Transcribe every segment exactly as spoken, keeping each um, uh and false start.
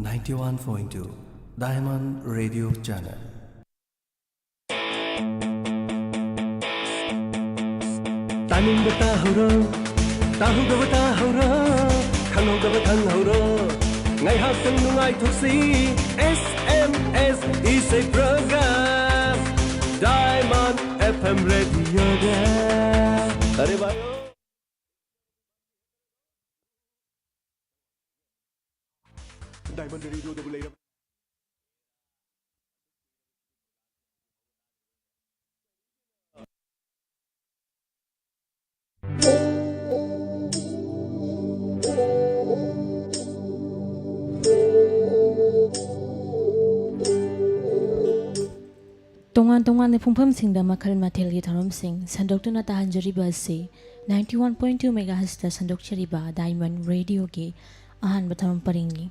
ninety-one point two Diamond Radio Channel. ꯇꯥꯅꯤꯡꯕ ꯇꯥꯍꯧꯔꯣ, ꯇꯥꯍꯧꯗꯕ ꯇꯥꯍꯧꯔꯣ, ꯈꯪꯍꯧꯗꯕ ꯈꯪꯍꯧꯔꯣ꯫ ꯉꯥꯏꯍꯥꯛꯇꯪ ꯅꯨꯡꯉꯥꯏꯊꯣꯛꯁꯤ, S M S ꯏꯁꯩ program, Diamond F M radioꯗ꯫ ꯑꯔꯦ ꯚꯥꯏ꯫ Diamond radioꯗꯕꯨ ꯂꯩꯔꯕ꯫ ꯇꯣꯉꯥꯟ ꯇꯣꯉꯥꯟꯕ ꯄꯨꯡꯐꯝꯁꯤꯡꯗ ꯃꯈꯜ ꯃꯊꯦꯜꯒꯤ ꯊꯧꯔꯝꯁꯤꯡ ꯁꯟꯗꯣꯛꯇꯨꯅ ꯇꯥꯍꯟꯖꯔꯤꯕ ꯑꯁꯤ ninety one point two megahertzꯇ ꯁꯟꯗꯣꯛꯆꯔꯤꯕ Diamond radioꯒꯤ ꯑꯍꯥꯟꯕ ꯊꯧꯔꯝ ꯄꯔꯤꯡꯅꯤ꯫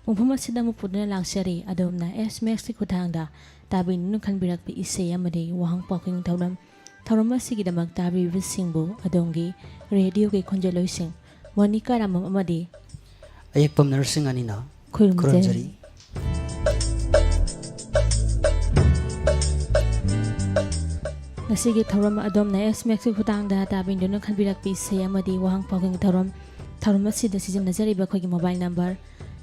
ꯄꯨꯡꯐꯝ ꯑꯁꯤꯗ ꯑꯃꯨꯛ ꯄꯨꯗꯨꯅ ꯂꯥꯛꯆꯔꯤ ꯑꯗꯣꯝꯅ S M Sꯀꯤ ꯈꯨꯠꯊꯥꯡꯗ ꯇꯥꯕꯤꯅꯤꯡꯗꯨꯅ ꯈꯟꯕꯤꯔꯛꯄ ꯏꯁꯩ ꯑꯃꯗꯤ ꯋꯥꯍꯪ ꯄꯥꯎꯈꯨꯝꯒꯤ ꯊꯧꯔꯝ꯫ ꯊꯧꯔꯝ ꯑꯁꯤꯒꯤꯗꯃꯛ ꯇꯥꯕꯤꯔꯤꯕꯁꯤꯡꯕꯨ ꯑꯗꯣꯝꯒꯤ radioꯒꯤ ꯈꯣꯟꯖꯦꯜꯂꯣꯏꯁꯤꯡ ꯃꯣꯅꯤꯀꯥ ꯔꯥꯃꯝ ꯑꯃꯗꯤ ꯑꯌꯦꯛꯄꯝ ꯅꯔꯁꯤꯡ ꯑꯅꯤꯅ ꯈꯨꯔꯨꯝꯖꯔꯤ꯫ ꯈꯨꯔꯨꯝꯖꯔꯤ꯫ ꯉꯁꯤꯒꯤ ꯊꯧꯔꯝ ꯑꯗꯣꯝꯅ S M Sꯀꯤ ꯈꯨꯠꯊꯥꯡꯗ ꯇꯥꯕꯤꯗꯨꯅ ꯈꯟꯕꯤꯔꯛꯄ ꯏꯁꯩ ꯑꯃꯗꯤ ꯋꯥꯍꯪ ꯄꯥꯎꯈꯨꯝꯒꯤ ꯊꯧꯔꯝ꯫ ꯊꯧꯔꯝ ꯑꯁꯤꯗ ꯁꯤꯖꯤꯟꯅꯖꯔꯤꯕ ꯑꯩꯈꯣꯏꯒꯤ mobile number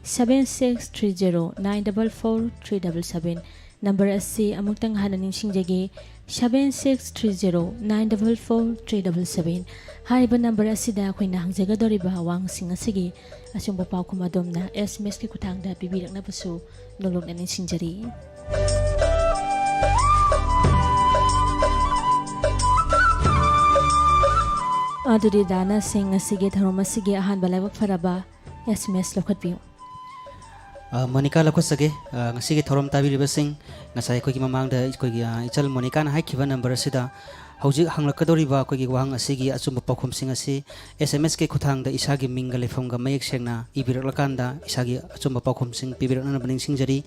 seven six three zero nine double four three double seven꯫ Number ꯑꯁꯤ ꯑꯃꯨꯛꯇꯪ ꯍꯟꯅ ꯅꯤꯡꯁꯤꯡꯖꯒꯦ, seven six three zero nine double four three double seven꯫ ꯍꯥꯏꯔꯤꯕ number ꯑꯁꯤꯗ ꯑꯩꯈꯣꯏꯅ ꯍꯪꯖꯒꯗꯧꯔꯤꯕ ꯋꯥꯍꯪꯁꯤꯡ ꯑꯁꯤꯒꯤ ꯑꯆꯨꯝꯕ ꯄꯥꯎꯈꯨꯝ ꯑꯗꯣꯝꯅ S M Sꯀꯤ ꯈꯨꯠꯊꯥꯡꯗ ꯄꯤꯕꯤꯔꯛꯅꯕꯁꯨ ꯅꯣꯂꯨꯛꯅ ꯅꯤꯡꯁꯤꯡꯖꯔꯤ꯫ ꯑꯗꯨꯗꯤ ꯗꯥꯅꯥ ꯁꯤꯡ, ꯉꯁꯤꯒꯤ ꯊꯧꯔꯝ ꯑꯁꯤꯒꯤ ꯑꯍꯥꯟꯕ ꯂꯥꯏꯕꯛ ꯐꯔꯕ S M S ꯂꯧꯈꯠꯄꯤꯌꯨ꯫ ꯑ, ꯃꯣꯅꯤꯀꯥ ꯂꯧꯈꯠꯆꯒꯦ꯫ ꯑ, ꯉꯁꯤꯒꯤ ꯊꯧꯔꯝ ꯇꯥꯕꯤꯔꯤꯕꯁꯤꯡ, ꯉꯁꯥꯏ ꯑꯩꯈꯣꯏꯒꯤ ꯃꯃꯥꯡꯗ ꯑꯩꯈꯣꯏꯒꯤ, ꯑ, ꯏꯆꯜ ꯃꯣꯅꯤꯀꯥꯅ ꯍꯥꯏꯈꯤꯕ number ꯑꯁꯤꯗ ꯍꯧꯖꯤꯛ ꯍꯪꯂꯛꯀꯗꯧꯔꯤꯕ ꯑꯩꯈꯣꯏꯒꯤ ꯋꯥꯍꯪ ꯑꯁꯤꯒꯤ ꯑꯆꯨꯝꯕ ꯄꯥꯎꯈꯨꯝꯁꯤꯡ ꯑꯁꯤ S M Sꯀꯤ ꯈꯨꯠꯊꯥꯡꯗ ꯏꯁꯥꯒꯤ ꯃꯤꯡꯒ ꯂꯩꯐꯝꯒ ꯃꯌꯦꯛ ꯁꯦꯡꯅ ꯏꯕꯤꯔꯛꯂꯀꯥꯟꯗ ꯏꯁꯥꯒꯤ ꯑꯆꯨꯝꯕ ꯄꯥꯎꯈꯨꯝꯁꯤꯡ ꯄꯤꯕꯤꯔꯛꯅꯅꯕ ꯅꯤꯡꯁꯤꯡꯖꯔꯤ꯫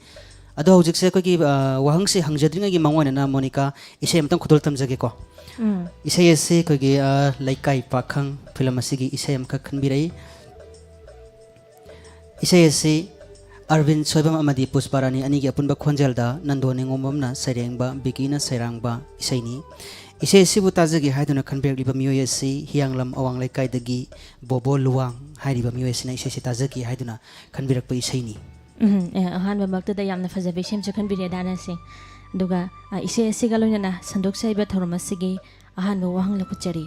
ꯑꯗꯣ ꯍꯧꯖꯤꯛꯁꯦ ꯑꯩꯈꯣꯏꯒꯤ, ꯑ, ꯋꯥꯍꯪꯁꯦ ꯍꯪꯖꯗ꯭ꯔꯤꯉꯩꯒꯤ ꯃꯥꯡꯑꯣꯏꯅꯅ ꯃꯣꯅꯤꯀꯥ ꯏꯁꯩ ꯑꯃꯇꯪ ꯈꯨꯗꯣꯜ ꯇꯝꯖꯒꯦꯀꯣ꯫ ꯎꯝ꯫ ꯏꯁꯩ ꯑꯁꯤ ꯑꯩꯈꯣꯏꯒꯤ, ꯑ, ꯂꯩꯀꯥꯏ ꯄꯥꯈꯪ film ꯑꯁꯤꯒꯤ ꯏꯁꯩ ꯑꯃꯈꯛ ꯈꯟꯕꯤꯔꯛꯏ꯫ ꯏꯁꯩ ꯑꯁꯤ ꯑꯔꯕꯤꯟ ꯁꯣꯏꯕꯝ ꯑꯃꯗꯤ ꯄꯨꯁꯄꯥꯔꯥꯅꯤ ꯑꯅꯤꯒꯤ ꯑꯄꯨꯟꯕ ꯈꯣꯟꯖꯦꯜꯗ ꯅꯟꯗꯣ ꯅꯤꯉꯣꯝꯕꯝꯅ ꯁꯩꯔꯦꯡꯕ, ꯕꯤꯀꯤꯅ ꯁꯩꯔꯥꯡꯕ ꯏꯁꯩꯅꯤ꯫ ꯏꯁꯩ ꯑꯁꯤꯕꯨ ꯇꯥꯖꯒꯦ ꯍꯥꯏꯗꯨꯅ ꯈꯟꯕꯤꯔꯛꯂꯤꯕ ꯃꯤꯑꯣꯏ ꯑꯁꯤ ꯍꯤꯌꯥꯡꯂꯝ ꯑꯋꯥꯡ ꯂꯩꯀꯥꯏꯗꯒꯤ ꯕꯣꯕꯣ ꯂꯨꯋꯥꯡ ꯍꯥꯏꯔꯤꯕ ꯃꯤꯑꯣꯏ ꯑꯁꯤꯅ ꯏꯁꯩꯁꯤ ꯇꯥꯖꯒꯦ ꯍꯥꯏꯗꯨꯅ ꯈꯟꯕꯤꯔꯛꯄ ꯏꯁꯩꯅꯤ꯫ ꯎꯝ, ꯑꯦ, ꯑꯍꯥꯟꯕꯃꯛꯇꯗ ꯌꯥꯝꯅ ꯐꯖꯕ ꯏꯁꯩ ꯑꯃꯁꯨ ꯈꯟꯕꯤꯔꯦ ꯗꯥꯅꯥꯁꯦ꯫ ꯑꯗꯨꯒ, ꯑ, ꯏꯁꯩ ꯑꯁꯤꯒ ꯂꯣꯏꯅꯅ ꯁꯟꯗꯣꯛꯆꯔꯤꯕ ꯊꯧꯔꯝ ꯑꯁꯤꯒꯤ ꯑꯍꯥꯟꯕ ꯋꯥꯍꯪ ꯂꯧꯈꯠꯆꯔꯤ꯫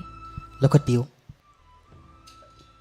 ꯂꯧꯈꯠꯄꯤꯌꯨ꯫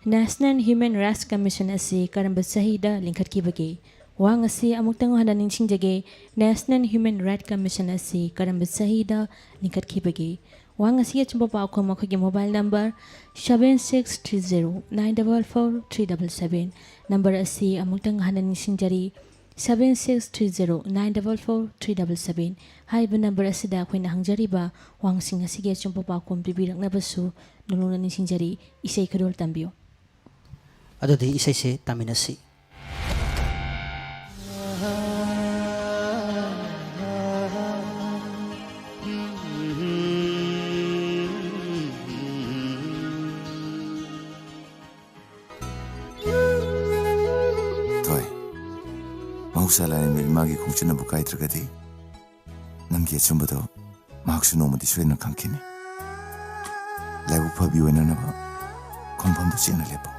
National Human Rights Commission ꯑꯁꯤ ꯀꯔꯝꯕ ꯆꯍꯤꯗ ꯂꯤꯡꯈꯠꯈꯤꯕꯒꯦ? ꯋꯥꯍꯪ ꯑꯁꯤ ꯑꯃꯨꯛꯇꯪ ꯍꯟꯅ ꯅꯤꯡꯁꯤꯡꯖꯒꯦ, National Human Rights Commission ꯑꯁꯤ ꯀꯔꯝꯕ ꯆꯍꯤꯗ ꯂꯤꯡꯈꯠꯈꯤꯕꯒꯦ? ꯋꯥꯍꯪ ꯑꯁꯤꯒꯤ ꯑꯆꯨꯝꯕ ꯄꯥꯎꯈꯨꯝ ꯑꯩꯈꯣꯏꯒꯤ mobile number seven six three zero nine double four three double seven, number ꯑꯁꯤ ꯑꯃꯨꯛꯇꯪ ꯍꯟꯅ ꯅꯤꯡꯁꯤꯡꯖꯔꯤ, seven six three zero nine double four three double seven꯫ ꯍꯥꯏꯔꯤꯕ number ꯑꯁꯤꯗ ꯑꯩꯈꯣꯏꯅ ꯍꯪꯖꯔꯤꯕ ꯋꯥꯍꯪꯁꯤꯡ ꯑꯁꯤꯒꯤ ꯑꯆꯨꯝꯕ ꯄꯥꯎꯈꯨꯝ ꯄꯤꯕꯤꯔꯛꯅꯕꯁꯨ ꯅꯣꯂꯨꯛꯅ ꯅꯤꯡꯁꯤꯡꯖꯔꯤ꯫ ꯏꯁꯩ ꯈꯨꯗꯣꯜ ꯇꯝꯕꯤꯌꯨ꯫ ꯑꯗꯨꯗꯤ ꯏꯁꯩꯁꯦ ꯇꯥꯃꯤꯟꯅꯁꯤ꯫ ꯊꯣꯏ, ꯃꯍꯧꯁꯥ ꯂꯥꯏꯔꯦꯝꯕꯤ ꯏꯃꯥꯒꯤ ꯈꯣꯡꯆꯠꯅꯕꯨ ꯀꯥꯏꯗ꯭ꯔꯒꯗꯤ, ꯅꯪꯒꯤ ꯑꯆꯨꯝꯕꯗꯣ ꯃꯍꯥꯛꯁꯨ ꯅꯣꯡꯃꯗꯤ ꯁꯣꯏꯗꯅ ꯈꯪꯈꯤꯅꯤ꯫ ꯂꯥꯏꯕꯛ ꯐꯕꯤ ꯑꯣꯏꯅꯅꯕ ꯈꯣꯡꯐꯝꯗꯨ ꯆꯦꯠꯅ ꯂꯦꯞꯄꯨ꯫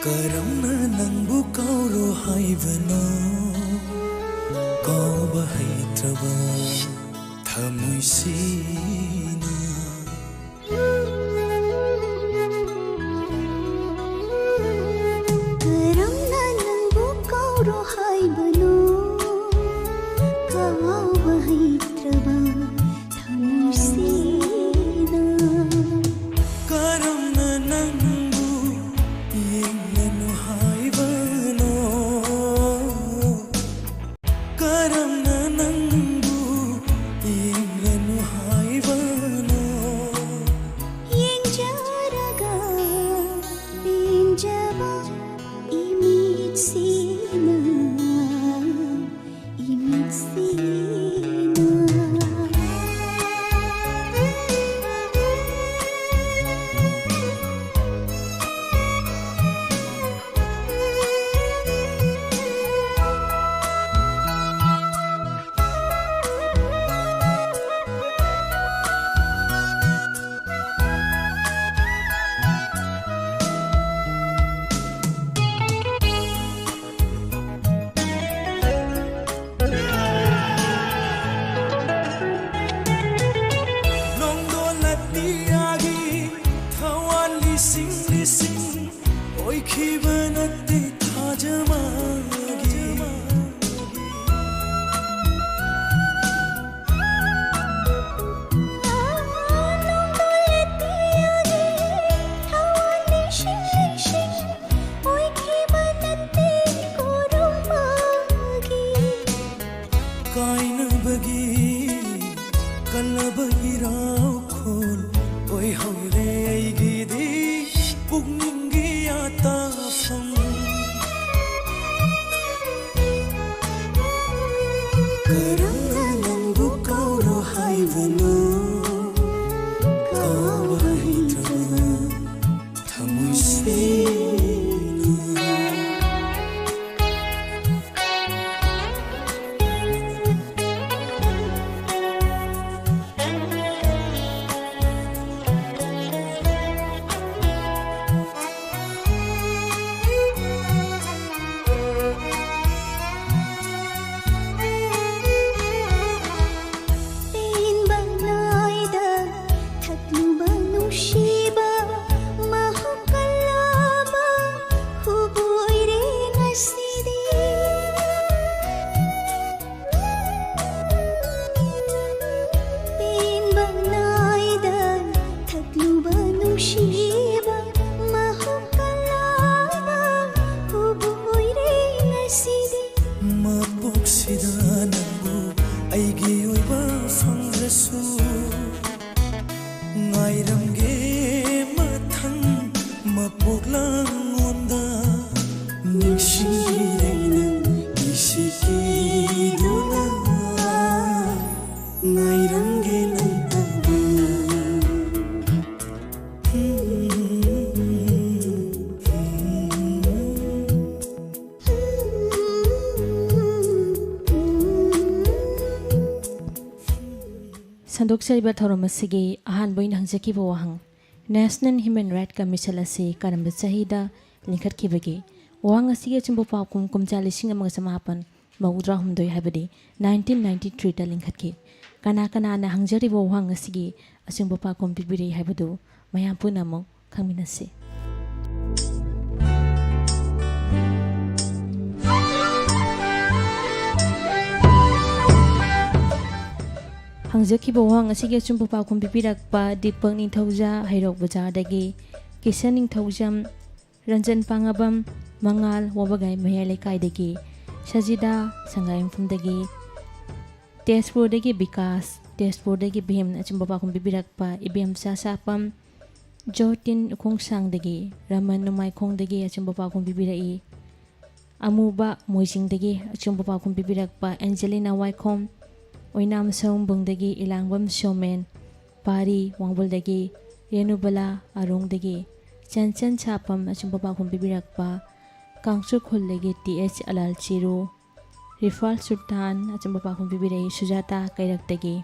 ꯀꯔꯝꯅ ꯅꯪꯕꯨ ꯀꯥꯎꯔꯣ ꯍꯥꯏꯕꯅꯣ? ꯀꯥꯎꯕ ꯍꯩꯇ꯭ꯔꯕ ꯊꯃꯣꯏꯁꯤꯅ꯫ ꯀꯔꯝꯅ ꯅꯪꯕꯨ ꯀꯥꯎꯔꯣ ꯍꯥꯏꯕꯅꯣ? ꯀꯥꯎꯕ ꯍꯩꯇ꯭ꯔꯕ ꯊꯃꯣꯏꯁꯤꯅ꯫ ꯀꯔꯝꯅ ꯅꯪꯕꯨ ꯌꯦꯡꯂꯅꯨ ꯍꯥꯏꯕꯅꯣ? ꯀꯔꯝꯅ ꯅꯪꯕꯨ ꯌꯦꯡꯂꯅꯨ ꯍꯥꯏꯕꯅꯣ? ꯅꯤꯡꯁꯤꯡꯂꯤꯔꯩ ꯅꯪ ꯏꯁꯤꯀꯤꯗꯨꯅ ꯉꯥꯏꯔꯝꯒꯦ ꯅꯪꯇꯕꯨ꯫ ꯁꯟꯗꯣꯛꯆꯔꯤꯕ ꯊꯧꯔꯝ ꯑꯁꯤꯒꯤ ꯑꯍꯥꯟꯕ ꯑꯣꯏꯅ ꯍꯪꯖꯈꯤꯕ ꯋꯥꯍꯪ, National Human Rights Commission ꯑꯁꯤ ꯀꯔꯝꯕ ꯆꯍꯤꯗ ꯂꯤꯡꯈꯠꯈꯤꯕꯒꯦ? ꯋꯥꯍꯪ ꯑꯁꯤꯒꯤ ꯑꯆꯨꯝꯕ ꯄꯥꯎꯈꯨꯝ ꯀꯨꯝꯖꯥ ꯂꯤꯁꯤꯡ ꯑꯃꯒ ꯆꯃꯥꯄꯟ ꯃꯧꯗ꯭ꯔꯥ ꯍꯨꯝꯗꯣꯏ, ꯍꯥꯏꯕꯗꯤ nineteen ninety-threeꯗ ꯂꯤꯡꯈꯠꯈꯤ꯫ ꯀꯅꯥ ꯀꯅꯥꯅ ꯍꯪꯖꯔꯤꯕ ꯋꯥꯍꯪ ꯑꯁꯤꯒꯤ ꯑꯆꯨꯝꯕ ꯄꯥꯎꯈꯨꯝ ꯄꯤꯕꯤꯔꯤ ꯍꯥꯏꯕꯗꯨ ꯃꯌꯥꯝ ꯄꯨꯝꯅꯃꯛ ꯈꯪꯃꯤꯟꯅꯁꯤ꯫ ꯍꯪꯖꯈꯤꯕ ꯋꯥꯍꯪ ꯑꯁꯤꯒꯤ ꯑꯆꯨꯝꯕ ꯄꯥꯎꯈꯨꯝ ꯄꯤꯕꯤꯔꯛꯄ ꯗꯤꯄꯛ ꯅꯤꯡꯊꯧꯖꯥ, ꯍꯩꯔꯣꯛ ꯕꯖꯥꯔꯗꯒꯤ, ꯀꯤꯁꯟ ꯅꯤꯡꯊꯧꯖꯝ, ꯔꯟꯖꯟ ꯄꯥꯉꯥꯕꯝ, ꯃꯉꯥꯜ, ꯋꯥꯕꯒꯥꯏ ꯃꯌꯥꯏ ꯂꯩꯀꯥꯏꯗꯒꯤ, ꯁꯖꯤꯗꯥ, ꯁꯉꯥꯏꯌꯨꯝꯐꯝꯗꯒꯤ, ꯇꯦꯖꯄꯨꯔꯗꯒꯤ ꯕꯤꯀꯥꯁ, ꯇꯦꯖꯄꯨꯔꯗꯒꯤ ꯚꯤꯝ, ꯑꯆꯨꯝꯕ ꯄꯥꯎꯈꯨꯝ ꯄꯤꯕꯤꯔꯛꯄ ꯏꯕꯦꯝꯆꯥ ꯁꯥꯄꯝ, ꯖꯣꯇꯤꯟ ꯎꯈꯣꯡꯁꯥꯡꯗꯒꯤ, ꯔꯃꯟ ꯅꯨꯃꯥꯏꯈꯣꯡꯗꯒꯤ ꯑꯆꯨꯝꯕ ꯄꯥꯎꯈꯨꯝ ꯄꯤꯕꯤꯔꯛꯏ꯫ ꯑꯃꯨꯕ ꯃꯣꯏꯖꯤꯡꯗꯒꯤ ꯑꯆꯨꯝꯕ ꯄꯥꯎꯈꯨꯝ ꯄꯤꯕꯤꯔꯛꯄ ꯑꯦꯟꯖꯦꯂꯤꯅꯥ ꯋꯥꯏꯈꯣꯝ, ꯑꯣꯏꯅꯥꯝ ꯁꯑꯣꯝꯕꯨꯡꯗꯒꯤ ꯏꯂꯥꯡꯕꯝ ꯁꯣꯃꯦꯟ, ꯄꯥꯔꯤ ꯋꯥꯡꯕꯜꯗꯒꯤ ꯔꯦꯅꯨꯕꯂꯥ ꯑꯔꯣꯡꯗꯒꯤ ꯆꯟꯆꯟ ꯁꯥꯄꯝ ꯑꯆꯨꯝꯕ ꯄꯥꯎꯈꯨꯝ ꯄꯤꯕꯤꯔꯛꯄ, ꯀꯥꯡꯆꯨꯈꯨꯜꯗꯒꯤ ꯇꯤ ꯑꯦꯆ ꯑꯂꯥꯜ ꯆꯤꯔꯨ, ꯔꯤꯐꯥꯜ ꯁꯨꯜꯇꯥꯟ ꯑꯆꯨꯝꯕ ꯄꯥꯎꯈꯨꯝ ꯄꯤꯕꯤꯔꯛꯏ, ꯁꯨꯖꯥꯇꯥ ꯀꯩꯔꯛꯇꯒꯤ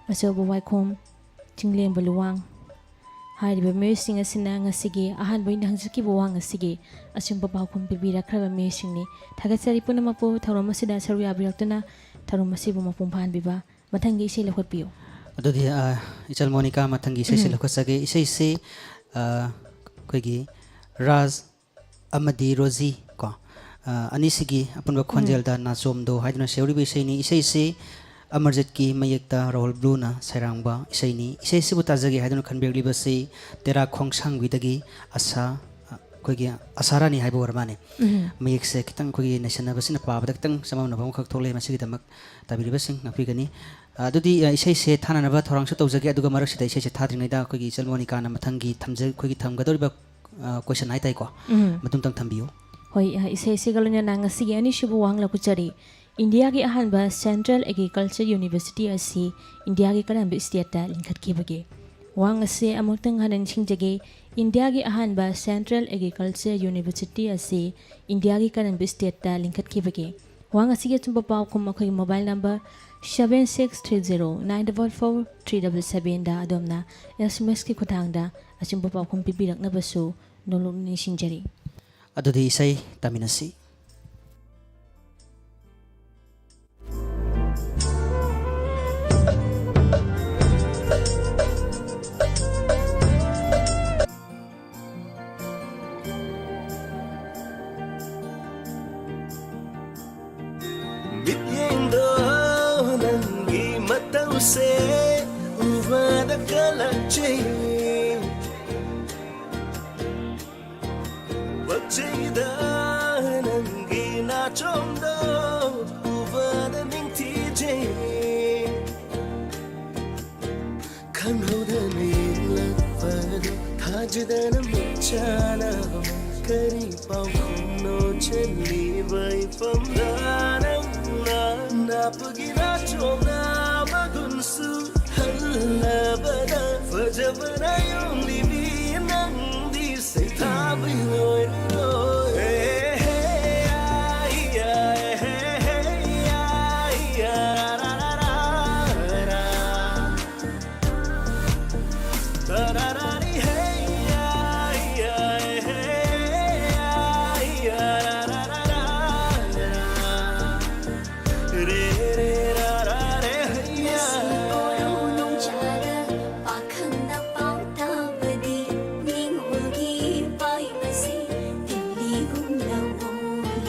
ꯑꯆꯧꯕ ꯋꯥꯏꯈꯣꯝ, ꯆꯤꯡꯂꯦꯝꯕ ꯂꯨꯋꯥꯡ ꯍꯥꯏꯔꯤꯕ ꯃꯤꯑꯣꯏꯁꯤꯡ ꯑꯁꯤꯅ ꯉꯁꯤꯒꯤ ꯑꯍꯥꯟꯕ ꯑꯣꯏꯅ ꯍꯪꯖꯈꯤꯕ ꯋꯥꯍꯪ ꯑꯁꯤꯒꯤ ꯑꯆꯨꯝꯕ ꯄꯥꯎꯈꯨꯝ ꯄꯤꯕꯤꯔꯛꯈ꯭ꯔꯕ ꯃꯤꯑꯣꯏꯁꯤꯡꯅꯤ꯫ ꯊꯥꯒꯠꯆꯔꯤ ꯄꯨꯝꯅꯃꯛꯄꯨ ꯊꯧꯔꯝ ꯑꯁꯤꯗ ꯁꯔꯨꯛ ꯌꯥꯕꯤꯔꯛꯇꯨꯅ ꯊꯧꯔꯝ ꯑꯁꯤꯕꯨ ꯃꯄꯨꯡ ꯐꯥꯍꯟꯕꯤꯕ꯫ ꯃꯊꯪꯒꯤ ꯏꯁꯩ ꯂꯧꯈꯠꯄꯤꯌꯨ꯫ ꯑꯗꯨꯗꯤ, ꯑ, ꯏꯆꯜ ꯃꯣꯅꯤꯀꯥ, ꯃꯊꯪꯒꯤ ꯏꯁꯩꯁꯤ ꯎꯝ꯫ ꯂꯧꯈꯠꯆꯒꯦ꯫ ꯏꯁꯩꯁꯤ, ꯑ, ꯑꯩꯈꯣꯏꯒꯤ ꯔꯥꯖ ꯑꯃꯗꯤ ꯔꯣꯖꯤ ꯀꯣ, ꯑ, ꯑꯅꯤꯁꯤꯒꯤ ꯑꯄꯨꯟꯕ ꯎꯝ꯫ ꯈꯣꯟꯖꯦꯜꯗ ꯅꯥꯆꯣꯝꯗꯣ ꯍꯥꯏꯗꯨꯅ ꯁꯦꯝꯍꯧꯔꯤꯕ ꯏꯁꯩꯅꯤ꯫ ꯏꯁꯩꯁꯤ ꯑꯃꯔꯖꯤꯠꯀꯤ ꯃꯌꯦꯛꯇ ꯔꯥꯍꯨꯜ ꯕ꯭ꯂꯨꯅ ꯁꯩꯔꯥꯡꯕ ꯏꯁꯩꯅꯤ꯫ ꯏꯁꯩꯁꯤꯕꯨ ꯇꯥꯖꯒꯦ ꯍꯥꯏꯗꯨꯅ ꯈꯟꯕꯤꯔꯛꯂꯤꯕꯁꯤ ꯇꯦꯔꯥ ꯈꯣꯡꯁꯥꯡꯕꯤꯗꯒꯤ ꯑꯁꯥ, ꯑ, ꯑꯩꯈꯣꯏꯒꯤ ꯑꯁꯥ ꯔꯥꯅꯤ ꯍꯥꯏꯕ ꯑꯣꯏꯔ ꯃꯥꯜꯂꯦ꯫ ꯎꯝ꯫ ꯃꯌꯦꯛꯁꯦ ꯈꯤꯇꯪ ꯑꯩꯈꯣꯏꯒꯤ ꯅꯩꯁꯟꯅꯕꯁꯤꯅ ꯄꯥꯕꯗ ꯈꯤꯇꯪ ꯆꯃꯝꯅꯕ ꯑꯃꯈꯛ ꯊꯣꯛꯂꯛꯑꯦ꯫ ꯃꯁꯤꯒꯤꯗꯃꯛ ꯇꯥꯕꯤꯔꯤꯕꯁꯤꯡ ꯉꯥꯛꯄꯤꯒꯅꯤ꯫ ꯑ, ꯑꯗꯨꯗꯤ, ꯑ, ꯏꯁꯩꯁꯦ ꯊꯥꯅꯅꯕ ꯊꯧꯔꯥꯡꯁꯨ ꯇꯧꯖꯒꯦ, ꯑꯗꯨꯒ ꯃꯔꯛꯁꯤꯗ ꯏꯁꯩꯁꯦ ꯊꯥꯗ꯭ꯔꯤꯉꯩꯗ ꯑꯩꯈꯣꯏꯒꯤ ꯏꯆꯜ ꯃꯣꯅꯤꯀꯥꯅ ꯃꯊꯪꯒꯤ ꯊꯝꯖ-, ꯑꯩꯈꯣꯏꯒꯤ ꯊꯝꯒꯗꯧꯔꯤꯕ, ꯑ, question ꯍꯥꯏ ꯇꯥꯏꯀꯣ, ꯎꯝ꯫ ꯃꯗꯨꯝꯇꯪ ꯊꯝꯕꯤꯌꯨ꯫ ꯍꯣꯏ, ꯑ, ꯏꯁꯩꯁꯤꯒ ꯂꯣꯏꯅꯅ ꯉꯁꯤꯒꯤ ꯑꯅꯤꯁꯨꯕ ꯋꯥꯍꯪ ꯂꯧꯖꯔꯤ꯫ ꯏꯟꯗꯤꯌꯥꯒꯤ ꯑꯍꯥꯟꯕ Central Agriculture University ꯑꯁꯤ ꯏꯟꯗꯤꯌꯥꯒꯤ ꯀꯔꯝꯕ stateꯇ ꯂꯤꯡꯈꯠꯈꯤꯕꯒꯦ? ꯋꯥꯍꯪ ꯑꯁꯤ ꯑꯃꯨꯛꯇꯪ ꯍꯟꯅ ꯅꯤꯡꯁꯤꯡꯖꯒꯦ꯫ ꯏꯟꯗꯤꯌꯥꯒꯤ ꯑꯍꯥꯟꯕ Central Agriculture University ꯑꯁꯤ ꯏꯟꯗꯤꯌꯥꯒꯤ ꯀꯔꯝꯕ stateꯇ ꯂꯤꯡꯈꯠꯈꯤꯕꯒꯦ? ꯋꯥꯍꯪ ꯑꯁꯤꯒꯤ ꯑꯆꯨꯝꯕ ꯄꯥꯎꯈꯨꯝ ꯑꯩꯈꯣꯏꯒꯤ mobile number seven six three zero nine double four three double sevenꯗ ꯑꯗꯣꯝꯅ SMSꯀꯤ ꯈꯨꯠꯊꯥꯡꯗ ꯑꯆꯨꯝꯕ ꯄꯥꯎꯈꯨꯝ ꯄꯤꯕꯤꯔꯛꯅꯕꯁꯨ ꯅꯣꯂꯨꯛꯅ ꯅꯤꯡꯁꯤꯡꯖꯔꯤ꯫ ꯑꯗꯨꯗꯤ ꯏꯁꯩ ꯇꯥꯃꯤꯟꯅꯁꯤ꯫ ꯃꯤꯠꯌꯦꯡꯗꯣ ꯅꯪꯒꯤ ꯃꯇꯧꯁꯦ ꯎꯕꯗ ꯀꯜꯂꯛꯆꯩ꯫ ꯄꯛꯆꯩꯗ ꯅꯪꯒꯤ ꯅꯥꯆꯣꯝꯗꯣ ꯎꯕꯗ ꯅꯤꯡꯊꯤꯖꯩ꯫ ꯈꯪꯍꯧꯗꯅ ꯌꯦꯡꯂꯛꯄꯗꯣ ꯊꯥꯖꯗꯅ ꯃꯤꯠꯆꯥꯅꯕ ꯀꯔꯤ ꯄꯥꯎꯈꯨꯝꯅꯣ ꯆꯜꯂꯤꯕ ꯏꯐꯝꯗ ꯅꯪꯅ ꯅꯥꯞꯄꯒꯤ ꯅꯥꯆꯣꯝꯅ ꯃꯒꯨꯟꯁꯨ ꯍꯜꯂꯕꯗ ꯐꯖꯕꯅ ꯌꯣꯝꯂꯤꯕꯤ ꯅꯪꯗꯤ ꯁꯩꯊꯥꯕꯤ ꯑꯣꯏꯔꯔꯣꯏ꯫ ꯉꯁꯤ ꯀꯣꯔꯧ ꯅꯣꯡꯖꯥꯗ ꯄꯥꯈꯪꯅ ꯄꯥꯎ ꯇꯥꯕꯗꯤ ꯅꯤꯡꯉꯣꯜꯒꯤ ꯄꯥꯏꯕꯁꯤ ꯇꯤꯜꯂꯤꯒꯨꯝꯅ ꯑꯣꯏ꯫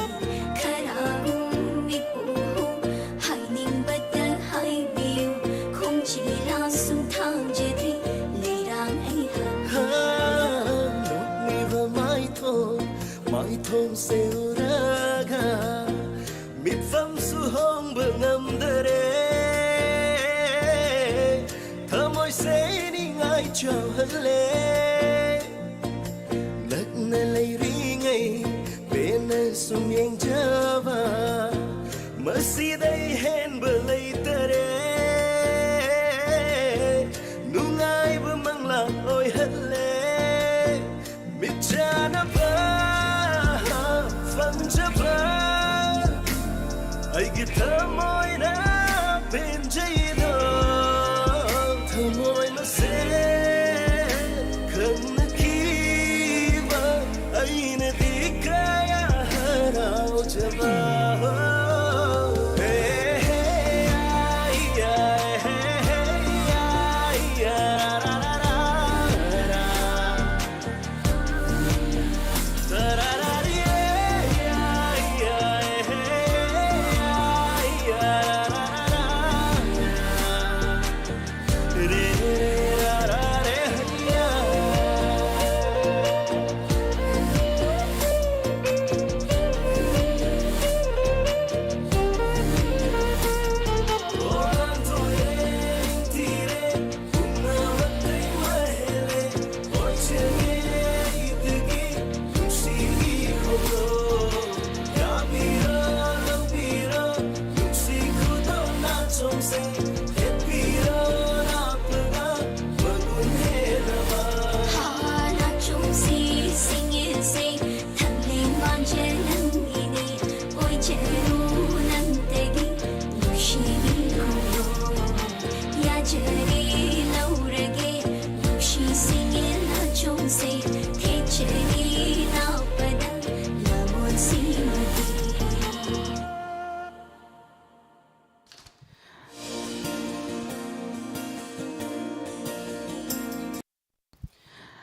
ꯈꯔꯒꯨꯝ ꯃꯤꯄꯨꯝ ꯍꯥꯏꯅꯤꯡꯕꯇ ꯍꯥꯏꯕꯤꯌꯨ, ꯈꯣꯡꯖꯦꯜ ꯂꯥꯁꯨ ꯊꯥꯡꯖꯗ꯭ꯔꯤ ꯂꯩꯔꯥꯡ ꯑꯩꯍꯥꯛ꯫ ꯅꯣꯛꯂꯤꯕ ꯃꯥꯏꯊꯣꯡ, ꯃꯥꯏꯊꯣꯡꯁꯦ ꯎꯔꯒ ꯃꯤꯠꯐꯝꯁꯨ ꯍꯣꯡꯕ ꯉꯝꯗꯔꯦ꯫ ꯊꯃꯣꯏꯁꯦ ꯅꯤꯡꯉꯥꯏ ꯆꯥꯎꯍꯜꯂꯦ꯫ ꯅꯛꯅ ꯂꯩꯔꯤꯉꯩ ꯄꯦꯟ ꯌꯦꯡꯖꯕ ꯃꯁꯤꯗꯩ ꯍꯦꯟꯕ ꯂꯩꯇꯔꯦ꯫ ꯅꯨꯡꯉꯥꯏꯕ ꯃꯪꯂꯥꯟ ꯑꯣꯏꯍꯜꯂꯦ꯫ ꯃꯤꯠꯆꯥꯟꯅꯕ ꯐꯪꯖꯕ ꯑꯩꯒꯤ ꯊꯃꯣꯏꯅ ꯄꯦꯟꯖꯩꯗꯣ꯫ ꯊꯃꯣꯏ ꯃꯁꯦꯟ ꯈꯪꯅꯈꯤꯕ ꯑꯩꯅꯗꯤ ꯀꯌꯥ ꯍꯔꯥꯎꯖꯕ꯫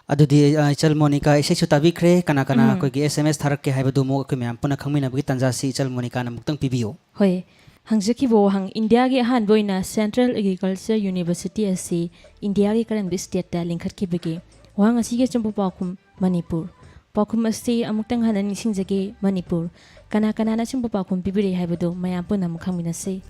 ꯑꯗꯨꯗꯤ, ꯑ, ꯏꯆꯜ ꯃꯣꯅꯤꯀꯥ ꯏꯁꯩꯁꯨ ꯇꯥꯕꯤꯈ꯭ꯔꯦ꯫ ꯀꯅꯥ ꯀꯅꯥ ꯎꯝ꯫ ꯑꯩꯈꯣꯏꯒꯤ S M S ꯊꯥꯔꯛꯀꯦ ꯍꯥꯏꯕꯗꯨ ꯑꯃꯨꯛ ꯑꯩꯈꯣꯏ ꯃꯌꯥꯝ ꯄꯨꯟꯅ ꯈꯪꯃꯤꯟꯅꯕꯒꯤ ꯇꯥꯟꯖꯥꯁꯤ ꯏꯆꯜ ꯃꯣꯅꯤꯀꯥꯅ ꯑꯃꯨꯛꯇꯪ ꯄꯤꯕꯤꯌꯨ꯫ ꯍꯣꯏ, ꯍꯪꯖꯈꯤꯕ ꯋꯥꯍꯪ, ꯏꯟꯗꯤꯌꯥꯒꯤ ꯑꯍꯥꯟꯕ ꯑꯣꯏꯅ Central Agriculture University ꯑꯁꯤ ꯏꯟꯗꯤꯌꯥꯒꯤ ꯀꯔꯝꯕ stateꯇ ꯂꯤꯡꯈꯠꯈꯤꯕꯒꯦ? ꯋꯥꯍꯪ ꯑꯁꯤꯒꯤ ꯑꯆꯨꯝꯕ ꯄꯥꯎꯈꯨꯝ, ꯃꯅꯤꯄꯨꯔ꯫ ꯄꯥꯎꯈꯨꯝ ꯑꯁꯤ ꯑꯃꯨꯛꯇꯪ ꯍꯟꯅ ꯅꯤꯡꯁꯤꯡꯖꯒꯦ, ꯃꯅꯤꯄꯨꯔ꯫ ꯀꯅꯥ ꯀꯅꯥꯅ ꯑꯆꯨꯝꯕ ꯄꯥꯎꯈꯨꯝ ꯄꯤꯕꯤꯔꯦ ꯍꯥꯏꯕꯗꯨ ꯃꯌꯥꯝ ꯄꯨꯟꯅ ꯑꯃꯨꯛ ꯈꯪꯃꯤꯟꯅꯁꯤ꯫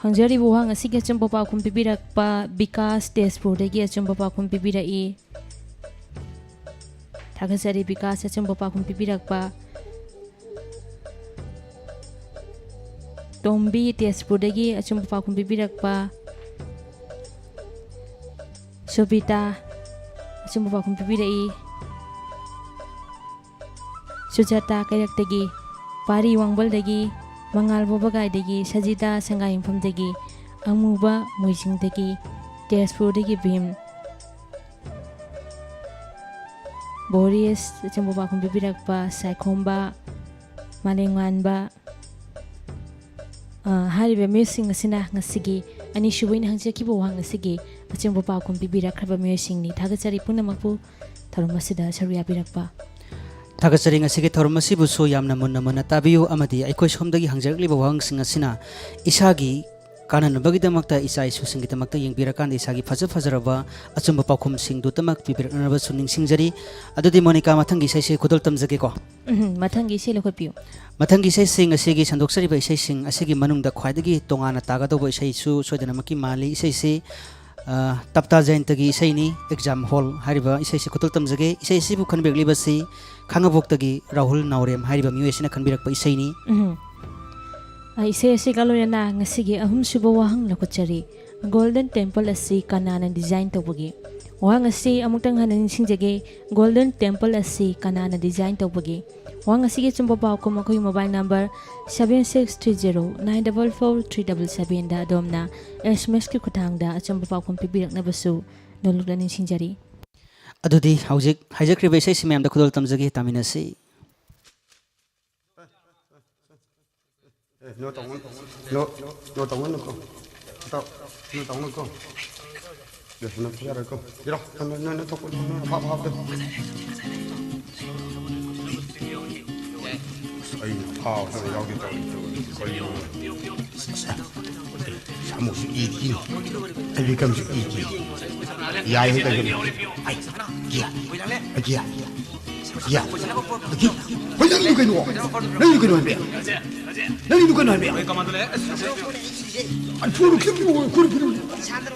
ꯍꯪꯖꯔꯤꯕ ꯋꯥꯍꯪ ꯑꯁꯤꯒꯤ ꯑꯆꯨꯝꯕ ꯄꯥꯎꯈꯨꯝ ꯄꯤꯕꯤꯔꯛꯄ ꯕꯤꯀꯥꯁ ꯇꯦꯖꯄꯨꯔꯗꯒꯤ ꯑꯆꯨꯝꯕ ꯄꯥꯎꯈꯨꯝ ꯄꯤꯕꯤꯔꯛꯏ꯫ ꯊꯥꯒꯠꯆꯔꯤ ꯕꯤꯀꯥꯁ, ꯑꯆꯨꯝꯕ ꯄꯥꯎꯈꯨꯝ ꯄꯤꯕꯤꯔꯛꯄ꯫ ꯇꯣꯝꯕꯤ ꯇꯦꯖꯄꯨꯔꯗꯒꯤ ꯑꯆꯨꯝꯕ ꯄꯥꯎꯈꯨꯝ ꯄꯤꯕꯤꯔꯛꯄ꯫ ꯁꯨꯕꯤꯇꯥ ꯑꯆꯨꯝꯕ ꯄꯥꯎꯈꯨꯝ ꯄꯤꯕꯤꯔꯛꯏ꯫ ꯁꯨꯖꯥꯇꯥ ꯀꯩꯔꯛꯇꯒꯤ, ꯄꯥꯔꯤ ꯋꯥꯡꯕꯜꯗꯒꯤ, ꯃꯉꯥꯜ ꯕꯣꯕꯒꯥꯏꯗꯒꯤ, ꯁꯖꯤꯗꯥ ꯁꯉꯥꯏꯌꯨꯝꯐꯝꯗꯒꯤ, ꯑꯃꯨꯕ ꯃꯣꯏꯖꯤꯡꯗꯒꯤ, ꯇꯦꯖꯄꯨꯔꯗꯒꯤ ꯚꯤꯝ, ꯕꯣꯔꯤꯁ ꯑꯆꯨꯝꯕ ꯄꯥꯎꯈꯨꯝ ꯄꯤꯕꯤꯔꯛꯄ, ꯁꯥꯏꯈꯣꯝꯕ, ꯃꯥꯂꯦꯝꯉꯥꯟꯕ, ꯑ, ꯍꯥꯏꯔꯤꯕ ꯃꯤꯑꯣꯏꯁꯤꯡ ꯑꯁꯤꯅ ꯉꯁꯤꯒꯤ ꯑꯅꯤꯁꯨꯕ ꯑꯩꯅ ꯍꯪꯖꯈꯤꯕ ꯋꯥꯍꯪ ꯑꯁꯤꯒꯤ ꯑꯆꯨꯝꯕ ꯄꯥꯎꯈꯨꯝ ꯄꯤꯕꯤꯔꯛꯈ꯭ꯔꯕ ꯃꯤꯑꯣꯏꯁꯤꯡꯅꯤ꯫ ꯊꯥꯒꯠꯆꯔꯤ ꯄꯨꯝꯅꯃꯛꯄꯨ ꯊꯧꯔꯝ ꯑꯁꯤꯗ ꯁꯔꯨꯛ ꯌꯥꯕꯤꯔꯛꯄ꯫ ꯊꯥꯒꯠꯆꯔꯤ꯫ ꯉꯁꯤꯒꯤ ꯊꯧꯔꯝ ꯑꯁꯤꯕꯨꯁꯨ ꯌꯥꯝꯅ ꯃꯨꯟꯅ ꯃꯨꯟꯅ ꯇꯥꯕꯤꯌꯨ, ꯑꯃꯗꯤ ꯑꯩꯈꯣꯏ ꯁꯣꯝꯗꯒꯤ ꯍꯪꯖꯔꯛꯂꯤꯕ ꯋꯥꯍꯪꯁꯤꯡ ꯑꯁꯤꯅ ꯏꯁꯥꯒꯤ ꯀꯥꯟꯅꯅꯕꯒꯤꯗꯃꯛꯇ, ꯏꯆꯥ ꯏꯁꯨꯁꯤꯡꯒꯤꯗꯃꯛꯇ ꯌꯦꯡꯕꯤꯔꯀꯥꯟꯗ ꯏꯁꯥꯒꯤ ꯐꯖ ꯐꯖꯔꯕ ꯑꯆꯨꯝꯕ ꯄꯥꯎꯈꯨꯝꯁꯤꯡꯗꯨꯇꯃꯛ ꯄꯤꯕꯤꯔꯛꯅꯕꯁꯨ ꯅꯤꯡꯁꯤꯡꯖꯔꯤ꯫ ꯑꯗꯨꯗꯤ ꯃꯣꯅꯤꯀꯥ, ꯃꯊꯪꯒꯤ ꯏꯁꯩꯁꯤ ꯈꯨꯗꯣꯜ ꯇꯝꯖꯒꯦꯀꯣ꯫ ꯎꯝ, ꯃꯊꯪꯒꯤ ꯏꯁꯩ ꯂꯧꯈꯠꯄꯤꯌꯨ꯫ ꯃꯊꯪꯒꯤ ꯏꯁꯩꯁꯤꯡ ꯑꯁꯤꯒꯤ ꯁꯟꯗꯣꯛꯆꯔꯤꯕ ꯏꯁꯩꯁꯤꯡ ꯑꯁꯤꯒꯤ ꯃꯅꯨꯡꯗ ꯈ꯭ꯋꯥꯏꯗꯒꯤ ꯇꯣꯉꯥꯟꯅ ꯇꯥꯒꯗꯧꯕ ꯏꯁꯩꯁꯨ ꯁꯣꯏꯗꯅꯃꯛꯀꯤ ꯃꯥꯜꯂꯤ꯫ ꯏꯁꯩꯁꯤ, ꯑ, ꯇꯞꯇꯥ ꯖꯌꯟꯇꯒꯤ ꯏꯁꯩꯅꯤ, ꯑꯦꯛꯖꯥꯝ ꯍꯣꯜ ꯍꯥꯏꯔꯤꯕ ꯏꯁꯩꯁꯤ ꯈꯨꯗꯣꯜ ꯇꯝꯖꯒꯦ꯫ ꯏꯁꯩ ꯑꯁꯤꯕꯨ ꯈꯟꯕꯤꯔꯛꯂꯤꯕꯁꯤ ꯈꯥꯉꯕꯣꯛꯇꯒꯤ ꯔꯥꯍꯨꯜ ꯅꯥꯎꯔꯦꯝ ꯍꯥꯏꯔꯤꯕ ꯃꯤꯑꯣꯏ ꯑꯁꯤꯅ ꯈꯟꯕꯤꯔꯛꯄ ꯏꯁꯩꯅꯤ꯫ ꯎꯝ꯫ ꯑ, ꯏꯁꯩ ꯑꯁꯤꯒ ꯂꯣꯏꯅꯅ ꯉꯁꯤꯒꯤ ꯑꯍꯨꯝꯁꯨꯕ ꯋꯥꯍꯪ ꯂꯧꯈꯠꯆꯔꯤ꯫ ꯒꯣꯜꯗꯟ ꯇꯦꯝꯄꯜ ꯑꯁꯤ ꯀꯅꯥꯅ ꯗꯤꯖꯥꯏꯟ ꯇꯧꯕꯒꯦ? ꯋꯥꯍꯪ ꯑꯁꯤ ꯑꯃꯨꯛꯇꯪ ꯍꯟꯅ ꯅꯤꯡꯁꯤꯡꯖꯒꯦ꯫ ꯒꯣꯜꯗꯟ ꯇꯦꯝꯄꯜ ꯑꯁꯤ ꯀꯅꯥꯅ ꯗꯤꯖꯥꯏꯟ ꯇꯧꯕꯒꯦ? ꯋꯥꯍꯪ ꯑꯁꯤꯒꯤ ꯑꯆꯨꯝꯕ ꯄꯥꯎꯈꯨꯝ ꯑꯩꯈꯣꯏꯒꯤ mobile number seven six three zero nine double four three double seven ꯗ ꯑꯗꯣꯝꯅ ꯑꯦꯁ ꯑꯦꯝ ꯑꯦꯁꯀꯤ ꯈꯨꯠꯊꯥꯡꯗ ꯑꯆꯨꯝꯕ ꯄꯥꯎꯈꯨꯝ ꯄꯤꯕꯤꯔꯛꯅꯕꯁꯨ ꯅꯣꯂꯨꯛꯅ ꯅꯤꯡꯁꯤꯡꯖꯔꯤ꯫ ꯑꯗꯨꯗꯤ ꯍꯧꯖꯤꯛ ꯍꯥꯏꯖꯈ꯭ꯔꯤꯕ ꯏꯁꯩꯁꯤ ꯃꯌꯥꯝꯗ ꯈꯨꯗꯣꯜ ꯇꯝꯖꯒꯦ, ꯇꯥꯃꯤꯟꯅꯁꯤ꯫ ꯑꯦ, ꯅꯣ ꯇꯧꯒꯅꯨ, ꯅꯣ, ꯅꯣ ꯇꯧꯒꯅꯨꯀꯣ꯫ ꯏꯇꯥꯎ, ꯅꯣ ꯇꯧꯒꯅꯨꯀꯣ꯫ ꯑꯦ, ꯅꯣ ꯌꯥꯔꯣꯏꯀꯣ꯫ ꯏꯔꯣ, ꯅꯣ, ꯅꯣ, ꯅꯣ ꯇꯧꯒꯅꯨ, ꯅꯣ, ꯐꯥ, ꯐꯥ, ꯐꯥ꯫ ꯑꯩꯅ ꯐꯥꯕꯗ ꯌꯥꯎꯒꯦ ꯇꯧꯔꯤ, ꯇꯧꯔꯤ꯫ ꯀꯔꯤꯅꯣ? ꯁꯥꯃꯨꯁꯨ ꯏ ꯀꯤ, ꯑꯩ ꯕꯤꯀꯝꯁꯨ ꯏ ꯀꯤ꯫ ꯌꯥꯏ ꯍꯦꯛꯇ ꯀꯩꯅꯣ꯫ ꯑꯩ, ꯀꯤꯌꯥ, ꯀꯤꯌꯥ꯫ ꯌꯥ꯫ ꯍꯣꯏ, ꯅꯪꯒꯤꯗꯨ ꯀꯩꯅꯣ? ꯅꯪꯒꯤꯗꯨ ꯀꯩꯅꯣ ꯍꯥꯏꯕ? ꯅꯪꯒꯤꯗꯨ ꯀꯩꯅꯣ ꯍꯥꯏꯕ? ꯑꯟꯐꯣꯂꯣ ꯈꯤꯇꯪ ꯄꯤꯔꯛꯑꯣ, ꯈꯨꯔꯨ ꯄꯤꯔꯛꯑꯣ꯫ ꯁꯥꯇꯨ,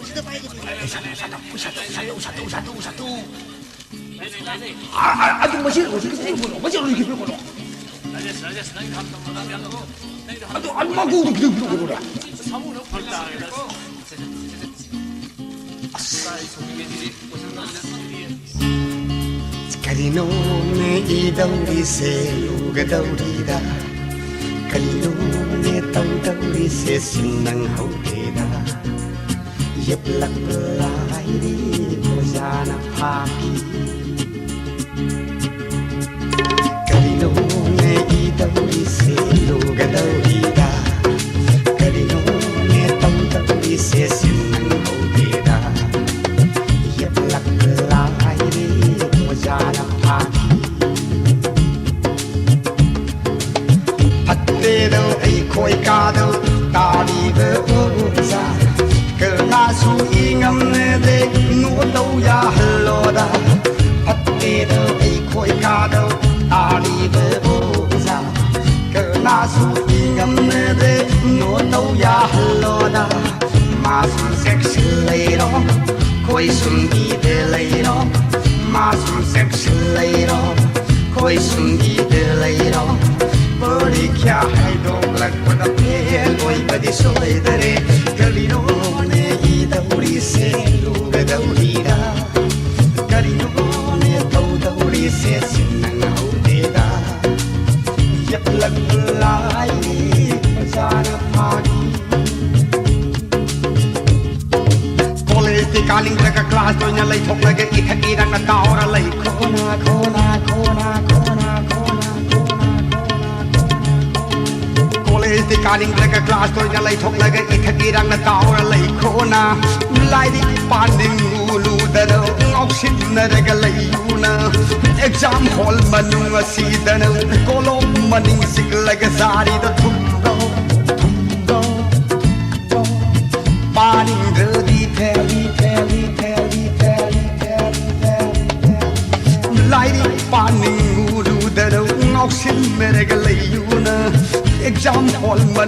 ꯁꯥꯇꯨ, ꯁꯥꯇꯨ, ꯁꯥꯇꯨ, ꯁꯥꯇꯨ, ꯁꯥꯇꯨ꯫ ꯑ, ꯑ, ꯑꯗꯨ ꯃꯁꯤ ꯍꯧꯖꯤꯛ ꯈꯤꯇꯪ ꯄꯤꯔꯛꯑꯣ, ꯃꯁꯤ ꯍꯧꯖꯤꯛ ꯈꯤꯇꯪ ꯄꯤꯔꯛꯑꯣ꯫ ꯑꯗꯨ, ꯑꯗꯨ ꯃꯀꯨꯗꯨ ꯈꯤꯇꯪ ꯄꯤꯔꯛꯑꯣ꯫ ꯑꯁ꯫ ꯀꯔꯤꯅꯣꯅꯦ ꯏꯗꯧꯔꯤꯁꯦ ꯂꯨꯒꯗꯧꯔꯤꯗ, ꯀꯔꯤꯅꯣꯅꯦ ꯇꯧꯗꯧꯔꯤꯁꯦ ꯁꯤꯟ ꯅꯪꯍꯧꯗꯦꯗ, ꯌꯦꯞꯂꯛꯄ ꯂꯥꯏꯔꯤ ꯑꯣꯖꯥꯅ ꯐꯥꯈꯤ꯫ ꯀꯔꯤꯅꯣꯅꯦ ꯏꯗꯧꯔꯤꯁꯦ ꯂꯨꯒꯗꯧꯔꯤꯗ, ꯀꯔꯤꯅꯣꯅꯦ ꯇꯧꯗꯧꯔꯤꯁꯦ ꯁꯤꯟ ꯅꯪꯍꯧꯗꯦꯗ, ꯌꯦꯞꯂꯛꯄ ꯂꯥꯏꯔꯤ ꯑꯣꯖꯥꯅ ꯐꯥꯈꯤ꯫ ꯐꯠꯇꯦꯗꯣ ꯑꯩꯈꯣꯏ ꯀꯥꯗꯣ ꯇꯥꯔꯤꯕ ꯑꯣꯖꯥ, ꯀꯅꯥꯁꯨ ꯏꯉꯝꯅꯗꯦ ꯅꯣꯇꯧ ꯌꯥꯍꯜꯂꯣꯗ꯫ ꯐꯠꯇꯦꯗꯣ ꯑꯩꯈꯣꯏ ꯀꯥꯗꯣ ꯇꯥꯔꯤꯕ ꯑꯣꯖꯥ, ꯀꯅꯥꯁꯨ ꯏꯉꯝꯅꯗꯦ ꯅꯣꯇꯧ ꯌꯥꯍꯜꯂꯣꯗ꯫ ꯃꯥꯁꯨ ꯆꯦꯛꯁꯤꯜ ꯂꯩꯔꯣ, ꯈꯣꯏ ꯁꯨꯝ ꯏꯗ ꯂꯩꯔꯣ꯫ ꯃꯥꯁꯨ ꯆꯦꯛꯁꯤꯜ ꯂꯩꯔꯣ, ꯈꯣꯏ ꯁꯨꯝ ꯏꯗ ꯂꯩꯔꯣ꯫ ꯄꯔꯤꯈ꯭ꯌꯥ ꯍꯥꯏꯗꯣꯛꯂꯛꯄꯗ ꯐꯦꯜ ꯑꯣꯏꯕꯗꯤ ꯁꯣꯏꯗꯔꯦ꯫ ꯀꯔꯤꯅꯣꯅꯦ ꯏꯗꯧꯔꯤꯁꯦ ꯂꯨꯒꯗꯧꯔꯤꯔꯥ? ꯀꯔꯤꯅꯣꯅꯦ ꯇꯧꯗꯧꯔꯤꯁꯦ ꯁꯤꯟ ꯅꯪꯍꯧꯗꯦꯗ꯫ ꯌꯦꯞꯂꯛꯄ ꯂꯥꯏꯔꯤ ꯑꯣꯖꯥꯅ ꯐꯥꯈꯤ꯫ ꯀꯣꯂꯦꯖꯇꯤ ꯀꯥꯅꯤꯡꯗ꯭ꯔꯒ ꯀ꯭ꯂꯥꯁꯇ ꯑꯣꯏꯅ ꯂꯩꯊꯣꯛꯂꯒ ꯏꯊꯛ ꯏꯔꯛꯅ ꯇꯥꯎꯔ ꯂꯩ꯫ ꯈꯣꯅ, ꯈꯣꯅ, ꯈꯣꯅ, ꯈꯣꯅ, ꯈꯣꯅ, ꯈꯣꯅ, ꯈꯣꯅ, ꯈꯣꯅ꯫ ꯀꯣꯂꯦꯖꯇꯤ ꯀꯥꯅꯤꯡꯗ꯭ꯔꯒ ꯀ꯭ꯂꯥꯁꯇ ꯑꯣꯏꯅ ꯂꯩꯊꯣꯛꯂꯒ ꯏꯊꯛ ꯏꯔꯛꯅ ꯇꯥꯎꯔ ꯂꯩ꯫ ꯈꯣꯅ ꯂꯥꯏꯔꯤꯛ ꯄꯥꯅꯤꯡꯉꯨ ꯂꯨꯗꯅ ꯉꯥꯎꯁꯤꯟꯅꯔꯒ ꯂꯩꯌꯨꯅ꯫ ꯑꯦꯛꯖꯥꯝ ꯍꯣꯜ ꯃꯅꯨꯡ ꯑꯁꯤꯗꯅ ꯀꯣꯂꯣꯝ ꯃꯅꯤꯡ ꯆꯤꯛꯂꯒ ꯖꯥꯔꯤꯗ ꯊꯨꯝꯗꯣ, ꯊꯨꯝꯗꯣ, ꯊꯨꯝꯗꯣ꯫ ꯄꯥꯅꯤꯡꯗ꯭ꯔꯗꯤ ꯐꯦꯜ, ꯐꯦꯜ, ꯐꯦꯜ, ꯐꯦꯜ, ꯐꯦꯜ, ꯐꯦꯜ꯫ ꯂꯥꯏꯔꯤꯛ ꯄꯥꯅꯤꯡ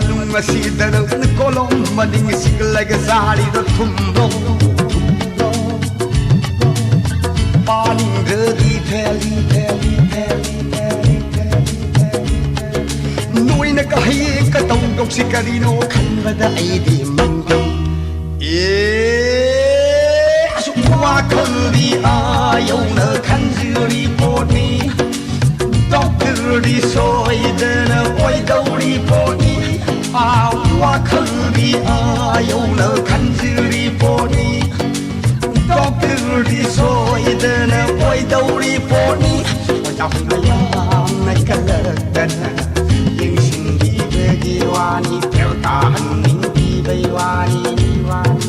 ꯅꯨꯡ ꯑꯁꯤꯗ ꯅꯪ ꯀꯣꯂꯣꯝ ꯃꯅꯤꯡ ꯁꯤꯛꯂꯒ ꯆꯥꯔꯤꯗꯣ ꯊꯨꯝꯂꯣ, ꯊꯨꯝꯂꯣ? ꯄꯥꯅꯤꯡꯗ꯭ꯔꯗꯤ ꯐꯦꯜꯂꯤ, ꯐꯦꯜꯂꯤ, ꯐꯦꯜꯂꯤ, ꯐꯦꯜꯂꯤ, ꯐꯦꯜꯂꯤ, ꯐꯦꯜꯂꯤ꯫ ꯅꯣꯏꯅ ꯀꯍꯩ ꯀꯇꯧꯗꯧꯁꯤ ꯀꯔꯤꯅꯣ ꯈꯟꯕꯗ ꯑꯩꯗꯤ ꯃꯪꯗꯦ꯫ ꯑꯦ, ꯑꯁꯨꯛ ꯋꯥꯈꯜꯗꯤ ꯑꯥ ꯌꯧꯅ ꯈꯟꯖꯤꯜꯂꯤ ꯄꯣꯠꯅꯤ꯫ ꯗꯣꯛꯇꯔꯗꯤ ꯁꯣꯏꯗꯅ ꯑꯣꯏꯗꯧꯔꯤ ꯄꯣꯠꯅꯤ꯫ ꯑꯥ, ꯋꯥꯈꯜꯗꯤ ꯑꯥ ꯌꯧꯅ ꯈꯟꯖꯤꯜꯂꯤ ꯄꯣꯠꯅꯤ꯫ ꯗꯣꯛꯇꯔꯗꯤ ꯁꯣꯏꯗꯅ ꯑꯣꯏꯗꯧꯔꯤ ꯄꯣꯠꯅꯤ꯫ ꯑꯣꯖꯥ ꯃꯌꯥꯝꯅ ꯀꯜꯂꯛꯇꯅ ꯌꯦꯡꯁꯤꯟꯕꯤꯕꯒꯤ ꯋꯥꯅꯤ, ꯐꯦꯜ ꯇꯥꯍꯟꯅꯤꯡꯕꯤꯕꯩ ꯋꯥꯅꯤ, ꯋꯥꯅꯤ꯫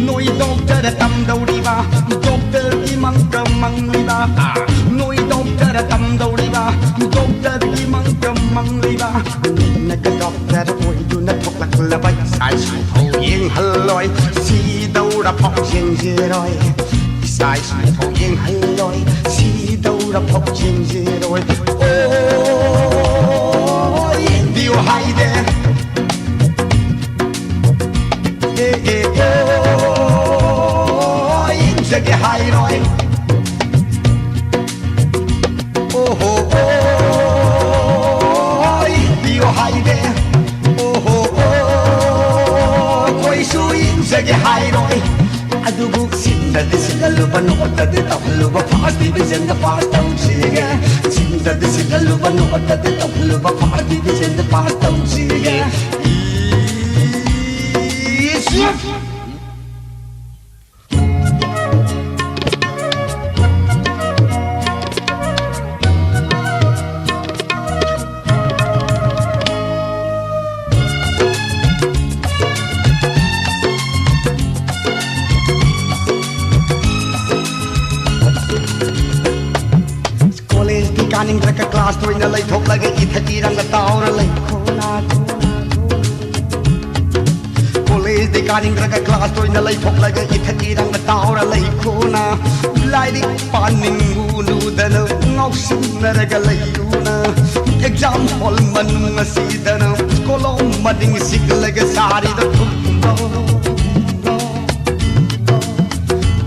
ꯅꯣꯏ ꯗꯣꯛꯇꯔ ꯇꯝꯗꯧꯔꯤꯕ, ꯗꯣꯛꯇꯔꯒꯤ ꯃꯪꯀ ꯃꯪꯂꯤꯕ꯫ ꯅꯣꯏ ꯗꯣꯛꯇꯔ ꯇꯝꯗꯧꯔꯤꯕ, ꯗꯣꯛꯇꯔꯒꯤ ꯃꯪꯀ ꯃꯪꯂꯤꯕ꯫ ꯅꯪꯅꯒ ꯗꯣꯛꯇꯔ ꯑꯣꯏꯗꯨꯅ ꯊꯣꯛꯂꯛꯂꯕ ꯏꯆꯥ ꯏꯁꯨ ꯐꯥꯎ ꯌꯦꯡꯍꯜꯂꯣꯏ, ꯁꯤꯗꯧꯔ ꯐꯥꯎ ꯌꯦꯡꯖꯔꯣꯏ꯫ ꯏꯆꯥ ꯏꯁꯨ ꯐꯥꯎ ꯌꯦꯡꯍꯜꯂꯣꯏ, ꯁꯤꯗꯧꯔ ꯐꯥꯎ ꯌꯦꯡꯖꯔꯣꯏ꯫ ꯑꯣ, ꯌꯦꯡꯕꯤꯌꯨ ꯍꯥꯏꯗꯦ꯫ ꯑꯦ, ꯑꯦ, ꯑꯣ, ꯌꯦꯡꯖꯒꯦ ꯍꯥꯏꯔꯣꯏ꯫ ꯑꯣ ꯍꯣ, ꯑꯣ, ꯌꯦꯡꯕꯤꯌꯨ ꯍꯥꯏꯔꯦ꯫ ꯑꯣ ꯍꯣ, ꯑꯣ, ꯑꯩꯈꯣꯏꯁꯨ ꯌꯦꯡꯖꯒꯦ ꯍꯥꯏꯔꯣꯏ꯫ ꯑꯗꯨꯕꯨ ꯁꯤꯟꯗꯗꯤ ꯁꯤꯜꯍꯜꯂꯨꯕ, ꯅꯣꯠꯇꯗꯤ ꯇꯧꯍꯜꯂꯨꯕ, first divisionꯗ pass ꯇꯧꯁꯤꯒꯦ꯫ ꯁꯤꯟꯗꯗꯤ ꯁꯤꯜꯍꯜꯂꯨꯕ, ꯅꯣꯠꯇꯗꯤ ꯇꯧꯍꯜꯂꯨꯕ, first divisionꯗ pass ꯇꯧꯁꯤꯒꯦ꯫ ꯏꯁ! ꯀꯣꯂꯦꯖꯇꯤ ꯀꯥꯅꯤꯡꯗ꯭ꯔꯒ ꯀ꯭ꯂꯥꯁꯇ ꯑꯣꯏꯅ ꯂꯩꯊꯣꯛꯂꯒ ꯏꯊꯛ ꯏꯔꯪꯒ ꯇꯥꯎꯔ ꯂꯩ꯫ ꯀꯣꯂꯦꯖꯇꯤ ꯄꯥꯅꯤꯡꯗ꯭ꯔꯒ ꯀ꯭ꯂꯥꯁ ꯑꯣꯏꯅ ꯂꯩꯊꯣꯛꯂꯒ ꯏꯊꯛ ꯏꯔꯪꯅ ꯇꯥꯎꯔ ꯂꯩꯈꯣꯅ꯫ ꯂꯥꯏꯔꯤꯛ ꯄꯥꯅꯤꯡꯉꯨꯅꯨꯗꯅ ꯉꯥꯎꯁꯤꯟꯅꯔꯒ ꯂꯩꯌꯨꯅ꯫ ꯑꯦꯛꯖꯥꯝ ꯍꯣꯜ ꯃꯅꯨꯡ ꯑꯁꯤꯗꯅ ꯀꯣꯂꯣꯝ ꯃꯅꯤꯡ ꯁꯤꯛꯂꯒ ꯁꯥꯔꯤꯗ ꯊꯨꯝꯕ꯫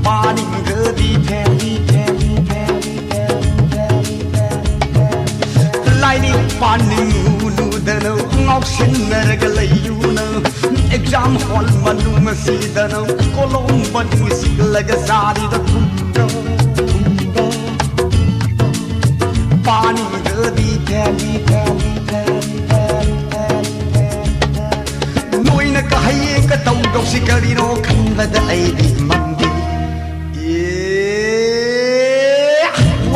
ꯄꯥꯅꯤꯡꯗ꯭ꯔꯗꯤ ꯐꯦꯜ, ꯐꯦꯜ, ꯐꯦꯜ, ꯐꯦꯜ, ꯐꯦꯜ, ꯐꯦꯜ, ꯐꯦꯜ꯫ ꯂꯥꯏꯔꯤꯛ ꯄꯥꯅꯤꯡꯉꯨꯅꯨꯗꯅ ꯉꯥꯎꯁꯤꯟꯅꯔꯒ ꯂꯩꯌꯨꯅ꯫ ꯑꯦꯛꯖꯥꯝ ꯍꯣꯜ ꯃꯅꯨꯡ ꯑꯁꯤꯗꯅ ꯀꯣꯂꯣꯝ ꯃꯅꯤꯡ ꯁꯤꯛꯂꯒ ꯁꯥꯔꯤꯗ ꯊꯨꯝꯕ꯫ ꯄꯥꯅꯤꯡꯗ꯭ꯔꯗꯤ ꯐꯦꯜ, ꯐꯦꯜ, ꯐꯦꯜ, ꯐꯦꯜ, ꯐꯦꯜ, ꯐꯦꯜ꯫ ꯅꯣꯏꯅ ꯀ-, ꯍꯌꯦꯡ ꯀꯇꯧꯗꯧꯁꯤ ꯀꯔꯤꯅꯣ ꯈꯟꯕꯗ ꯑꯩꯗꯤ ꯃꯝꯗꯦ꯫ ꯑꯦ,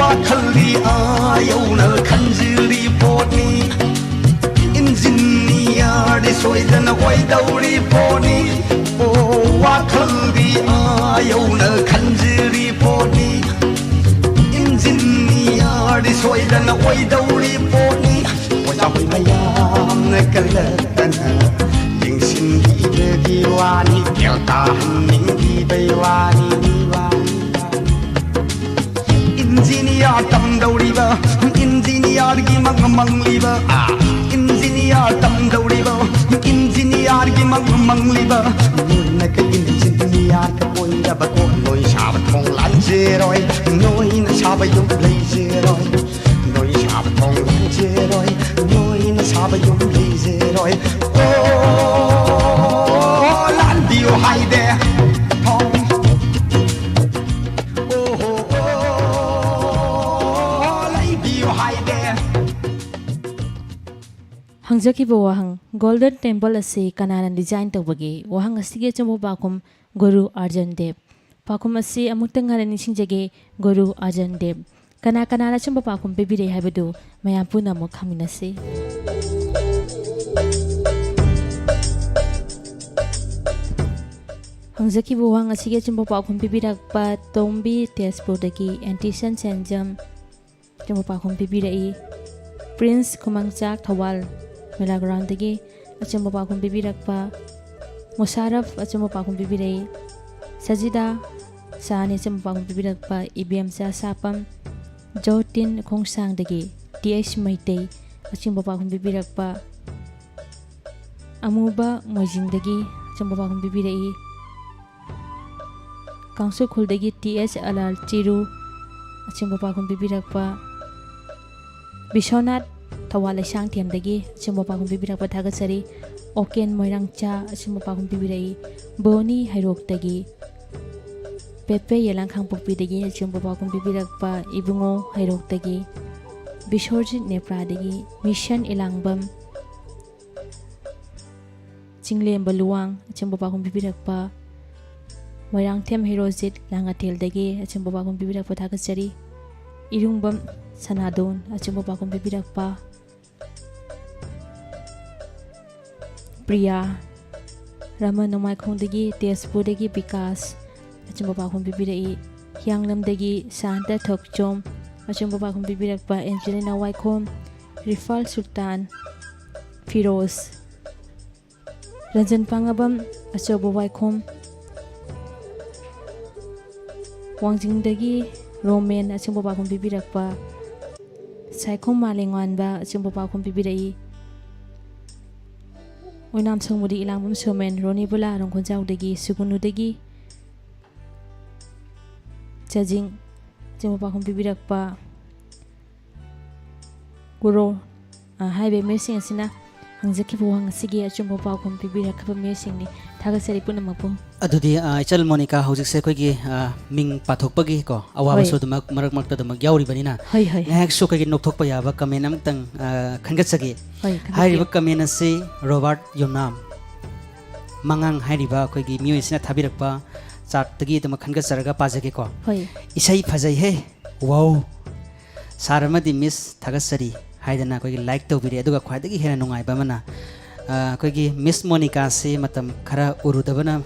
ꯋꯥꯈꯜꯗꯤ ꯑꯥ ꯌꯧꯅ ꯈꯟꯖꯤꯜꯂꯤ ꯄꯣꯠꯅꯤ꯫ ꯏꯟꯖꯤꯅꯤꯌꯥꯔꯗꯤ ꯁꯣꯏꯗꯅ ꯑꯣꯏꯗꯧꯔꯤ ꯄꯣꯠꯅꯤ꯫ ꯑꯣ, ꯋꯥꯈꯜꯗꯤ ꯑꯥ ꯌꯧꯅ ꯈꯟꯖꯤꯜꯂꯤ ꯄꯣꯠꯅꯤ꯫ ꯏꯟꯖꯤꯅꯤꯌꯥꯔꯗꯤ ꯁꯣꯏꯗꯅ ꯑꯣꯏꯗꯧꯔꯤ ꯄꯣꯠꯅꯤ꯫ ꯑꯣꯖꯥ ꯍꯣꯏ ꯃꯌꯥꯝꯅ ꯀꯜꯂꯛꯇꯅ ꯌꯦꯡꯁꯤꯟꯕꯤꯕꯒꯤ ꯋꯥꯅꯤ, ꯇꯦꯜ ꯇꯥꯍꯟꯅꯤꯡꯕꯤꯕꯩ ꯋꯥꯅꯤ, ꯋꯥꯅꯤ꯫ ꯏꯟꯖꯤꯅꯤꯌꯥꯔ ꯇꯝꯗꯧꯔꯤꯕ, ꯏꯟꯖꯤꯅꯤꯌꯥꯔꯒꯤ ꯃꯪ ꯃꯪꯂꯤꯕ, ꯑꯥ, ꯏꯟꯖꯤꯅꯤꯌꯥꯔ ꯇꯝꯗꯧꯔꯤꯕ, ꯏꯟꯖꯤꯅꯤꯌꯥꯔꯒꯤ ꯃꯪ ꯃꯪꯂꯤꯕ, ꯅꯣꯏꯅꯒ ꯏꯟꯖꯤꯅꯤꯌꯥꯔꯒ ꯑꯣꯏꯔꯕꯀꯣ, ꯅꯣꯏ ꯁꯥꯕ ꯊꯣꯡ ꯂꯥꯟꯖꯔꯣꯏ, ꯅꯣꯏꯅ ꯁꯥꯕ ꯌꯨꯝ ꯂꯩꯖꯔꯣꯏ꯫ ꯅꯣꯏ ꯁꯥꯕ ꯊꯣꯡ ꯂꯥꯟꯖꯔꯣꯏ, ꯅꯣꯏꯅ ꯁꯥꯕ ꯌꯨꯝ ꯂꯩꯖꯔꯣꯏ꯫ ꯑꯣ, ꯂꯥꯟꯕꯤꯌꯨ ꯍꯥꯏꯗꯦ ꯊꯣꯡ꯫ ꯑꯣ ꯍꯣ, ꯑꯣ, ꯂꯩꯕꯤꯌꯨ ꯍꯥꯏꯗꯦ꯫ ꯍꯪꯖꯈꯤꯕ ꯋꯥꯍꯪ, ꯒꯣꯜꯗꯟ ꯇꯦꯝꯄꯜ ꯑꯁꯤ ꯀꯅꯥꯅ ꯗꯤꯖꯥꯏꯟ ꯇꯧꯕꯒꯦ? ꯋꯥꯍꯪ ꯑꯁꯤꯒꯤ ꯑꯆꯨꯝꯕ ꯄꯥꯎꯈꯨꯝ ꯒꯨꯔꯨ ꯑꯔꯖꯟ ꯗꯦꯕ꯫ ꯄꯥꯎꯈꯨꯝ ꯑꯁꯤ ꯑꯃꯨꯛꯇꯪ ꯍꯟꯅ ꯅꯤꯡꯁꯤꯡꯖꯒꯦ, ꯒꯨꯔꯨ ꯑꯔꯖꯟ ꯗꯦꯕ꯫ ꯀꯅꯥ ꯀꯅꯥꯅ ꯑꯆꯨꯝꯕ ꯄꯥꯎꯈꯨꯝ ꯄꯤꯕꯤꯔꯦ ꯍꯥꯏꯕꯗꯨ ꯃꯌꯥꯝ ꯄꯨꯟꯅ ꯑꯃꯨꯛ ꯈꯪꯃꯤꯟꯅꯁꯤ꯫ ꯍꯪꯖꯈꯤꯕ ꯋꯥꯍꯪ ꯑꯁꯤꯒꯤ ꯑꯆꯨꯝꯕ ꯄꯥꯎꯈꯨꯝ ꯄꯤꯕꯤꯔꯛꯄ ꯇꯣꯝꯕꯤ ꯇꯦꯖꯄꯨꯔꯗꯒꯤ ꯑꯦꯟꯇꯤꯁꯟ ꯁꯦꯟꯖꯝ ꯑꯆꯨꯝꯕ ꯄꯥꯎꯈꯨꯝ ꯄꯤꯕꯤꯔꯛꯏ꯫ ꯄ꯭ꯔꯤꯟꯁ ꯈꯨꯃꯪꯆꯥꯛ ꯊꯧꯕꯥꯜ ꯃꯦꯂꯥ ꯒ꯭ꯔꯥꯎꯟꯗꯒꯤ ꯑꯆꯨꯝꯕ ꯄꯥꯎꯈꯨꯝ ꯄꯤꯕꯤꯔꯛꯄ ꯃꯨꯁꯥꯔꯐ ꯑꯆꯨꯝꯕ ꯄꯥꯎꯈꯨꯝ ꯄꯤꯕꯤꯔꯛꯏ꯫ ꯁꯖꯤꯗꯥ ꯁꯥꯍꯅꯤ ꯑꯆꯨꯝꯕ ꯄꯥꯎꯈꯨꯝ ꯄꯤꯕꯤꯔꯛꯄ꯫ ꯏꯕꯦꯝꯆꯥ ꯁꯥꯄꯝ ꯖꯣꯔꯇꯤꯟ ꯈꯣꯡꯁꯥꯡꯗꯒꯤ꯫ ꯇꯤ ꯑꯩꯆ ꯃꯩꯇꯩ ꯑꯆꯨꯝꯕ ꯄꯥꯎꯈꯨꯝ ꯄꯤꯕꯤꯔꯛꯄ꯫ ꯑꯃꯨꯕ ꯃꯣꯏꯖꯤꯡꯗꯒꯤ ꯑꯆꯨꯝꯕ ꯄꯥꯎꯈꯨꯝ ꯄꯤꯕꯤꯔꯛꯏ꯫ ꯀꯥꯡꯁꯨꯈꯨꯜꯗꯒꯤ ꯇꯤ ꯑꯦꯁ ꯑꯂꯥꯜ ꯆꯤꯔꯨ ꯑꯆꯨꯝꯕ ꯄꯥꯎꯈꯨꯝ ꯄꯤꯕꯤꯔꯛꯄ꯫ ꯕꯤꯁ꯭ꯋꯅꯥꯊ ꯊꯧꯕꯥꯜ ꯂꯩꯁꯥꯡꯊꯦꯝꯗꯒꯤ ꯑꯆꯨꯝꯕ ꯄꯥꯎꯈꯨꯝ ꯄꯤꯕꯤꯔꯛꯄ ꯊꯥꯒꯠꯆꯔꯤ꯫ ꯑꯣꯀꯦꯟ ꯃꯣꯏꯔꯥꯡꯆꯥ ꯑꯆꯨꯝꯕ ꯄꯥꯎꯈꯨꯝ ꯄꯤꯕꯤꯔꯛꯏ꯫ ꯕꯣꯅꯤ ꯍꯩꯔꯣꯛꯇꯒꯤ꯫ ꯄꯦꯄꯦ ꯌꯦꯂꯥꯡ ꯈꯥꯡꯄꯣꯛꯄꯤꯗꯒꯤ ꯑꯆꯨꯝꯕ ꯄꯥꯎꯈꯨꯝ ꯄꯤꯕꯤꯔꯛꯄ ꯏꯕꯨꯡꯉꯣ ꯍꯩꯔꯣꯛꯇꯒꯤ꯫ ꯕꯤꯁ꯭ꯋꯔꯖꯤꯠ ꯅꯦꯄ꯭ꯔꯥꯗꯒꯤ꯫ ꯃꯤꯁꯟ ꯏꯂꯥꯡꯕꯝ ꯆꯤꯡꯂꯦꯝꯕ ꯂꯨꯋꯥꯡ ꯑꯆꯨꯝꯕ ꯄꯥꯎꯈꯨꯝ ꯄꯤꯕꯤꯔꯛꯄ꯫ ꯃꯣꯏꯔꯥꯡꯊꯦꯝ ꯍꯦꯔꯣꯖꯤꯠ ꯂꯥꯡꯉꯊꯦꯜꯗꯒꯤ ꯑꯆꯨꯝꯕ ꯄꯥꯎꯈꯨꯝ ꯄꯤꯕꯤꯔꯛꯄ ꯊꯥꯒꯠꯆꯔꯤ꯫ ꯏꯔꯨꯡꯕꯝ ꯁꯅꯥꯗꯣꯟ ꯑꯆꯨꯝꯕ ꯄꯥꯎꯈꯨꯝ ꯄꯤꯕꯤꯔꯛꯄ꯫ ꯄ꯭ꯔꯤꯌꯥ ꯔꯃꯟ ꯅꯣꯡꯃꯥꯏꯈꯣꯡꯗꯒꯤ꯫ ꯇꯦꯖꯄꯨꯔꯗꯒꯤ ꯕꯤꯀꯥꯁ ꯑꯆꯨꯝꯕ ꯄꯥꯎꯈꯨꯝ ꯄꯤꯕꯤꯔꯛꯏ꯫ ꯍꯤꯌꯥꯡꯂꯝꯗꯒꯤ ꯁꯥꯟꯇ ꯊꯣꯛꯆꯣꯝ ꯑꯆꯨꯝꯕ ꯄꯥꯎꯈꯨꯝ ꯄꯤꯕꯤꯔꯛꯄ꯫ ꯑꯦꯟꯖꯦꯂꯤꯅꯥ ꯋꯥꯏꯈꯣꯝ꯫ ꯔꯤꯐꯥꯜ ꯁꯨꯜꯇꯥꯟ꯫ ꯐꯤꯔꯣꯖ꯫ ꯔꯟꯖꯟ ꯄꯥꯡꯉꯕꯝ ꯑꯆꯧꯕ ꯋꯥꯏꯈꯣꯝ꯫ ꯋꯥꯡꯖꯤꯡꯗꯒꯤ ꯔꯣꯃꯦꯟ ꯑꯆꯨꯝꯕ ꯄꯥꯎꯈꯨꯝ ꯄꯤꯕꯤꯔꯛꯄ꯫ ꯁꯥꯏꯈꯣꯝ ꯃꯥꯂꯦꯝꯉꯥꯟꯕ ꯑꯆꯨꯝꯕ ꯄꯥꯎꯈꯨꯝ ꯄꯤꯕꯤꯔꯛꯏ꯫ ꯑꯣꯏꯅꯥꯝ ꯁꯃꯨꯗꯤ ꯏꯂꯥꯡꯕꯝ ꯁꯣꯃꯦꯟ꯫ ꯔꯣꯅꯤꯕꯨꯂꯥ ꯔꯣꯡꯈꯣꯟꯖꯥꯎꯗꯒꯤ꯫ ꯁꯨꯒꯨꯅꯨꯗꯒꯤ ꯆꯥꯖꯤꯡ ꯑꯆꯨꯝꯕ ꯄꯥꯎꯈꯨꯝ ꯄꯤꯕꯤꯔꯛꯄ꯫ ꯒꯨꯔꯣ ꯑ, ꯍꯥꯏꯔꯤꯕ ꯃꯤꯑꯣꯏꯁꯤꯡ ꯑꯁꯤꯅ ꯍꯪꯖꯈꯤꯕ ꯋꯥꯍꯪ ꯑꯁꯤꯒꯤ ꯑꯆꯨꯝꯕ ꯄꯥꯎꯈꯨꯝ ꯄꯤꯕꯤꯔꯛꯈꯤꯕ ꯃꯤꯑꯣꯏꯁꯤꯡꯅꯤ꯫ ꯊꯥꯒꯠꯆꯔꯤ ꯄꯨꯝꯅꯃꯛꯄꯨ꯫ ꯑꯗꯨꯗꯤ, ꯑ, ꯏꯆꯜ ꯃꯣꯅꯤꯀꯥ, ꯍꯧꯖꯤꯛꯁꯦ ꯑꯩꯈꯣꯏꯒꯤ, ꯑ, ꯃꯤꯡ ꯄꯥꯊꯣꯛꯄꯒꯤ ꯀꯣ ꯑꯋꯥꯕꯁꯨ ꯍꯣꯏ꯫ ꯑꯗꯨꯃꯛ ꯃꯔꯛ ꯃꯔꯛꯇ ꯑꯗꯨꯃꯛ ꯌꯥꯎꯔꯤꯕꯅꯤꯅ, ꯍꯣꯏ, ꯍꯣꯏ꯫ ꯉꯥꯏꯍꯥꯛꯁꯨ ꯑꯩꯈꯣꯏꯒꯤ ꯅꯣꯛꯊꯣꯛꯄ ꯌꯥꯕ comment ꯑꯃꯇꯪ, ꯑ, ꯈꯟꯒꯠꯆꯒꯦ꯫ ꯍꯣꯏ, ꯈꯟꯒꯠꯄꯤꯌꯨ꯫ ꯍꯥꯏꯔꯤꯕ comment ꯑꯁꯤ ꯔꯣꯕꯥꯔꯠ ꯌꯨꯝꯅꯥꯝ ꯃꯉꯥꯡ ꯍꯥꯏꯔꯤꯕ ꯑꯩꯈꯣꯏꯒꯤ ꯃꯤꯑꯣꯏ ꯑꯁꯤꯅ ꯊꯥꯕꯤꯔꯛꯄ chatꯇꯒꯤ ꯑꯗꯨꯃꯛ ꯈꯟꯒꯠꯆꯔꯒ ꯄꯥꯖꯒꯦꯀꯣ꯫ ꯍꯣꯏ꯫ "ꯏꯁꯩ ꯐꯖꯩꯍꯦ꯫ ꯋꯥꯎ꯫ ꯁꯥꯔ ꯑꯃꯗꯤ ꯃꯤꯁ ꯊꯥꯒꯠꯆꯔꯤ" ꯍꯥꯏꯗꯅ ꯑꯩꯈꯣꯏꯒꯤ like ꯇꯧꯕꯤꯔꯦ꯫ ꯑꯗꯨꯒ ꯈ꯭ꯋꯥꯏꯗꯒꯤ ꯍꯦꯟꯅ ꯅꯨꯡꯉꯥꯏꯕ ꯑꯃꯅ, ꯑ, ꯑꯩꯈꯣꯏꯒꯤ ꯃꯤꯁ ꯃꯣꯅꯤꯀꯥꯁꯤ ꯃꯇꯝ ꯈꯔ ꯎꯔꯨꯗꯕꯅ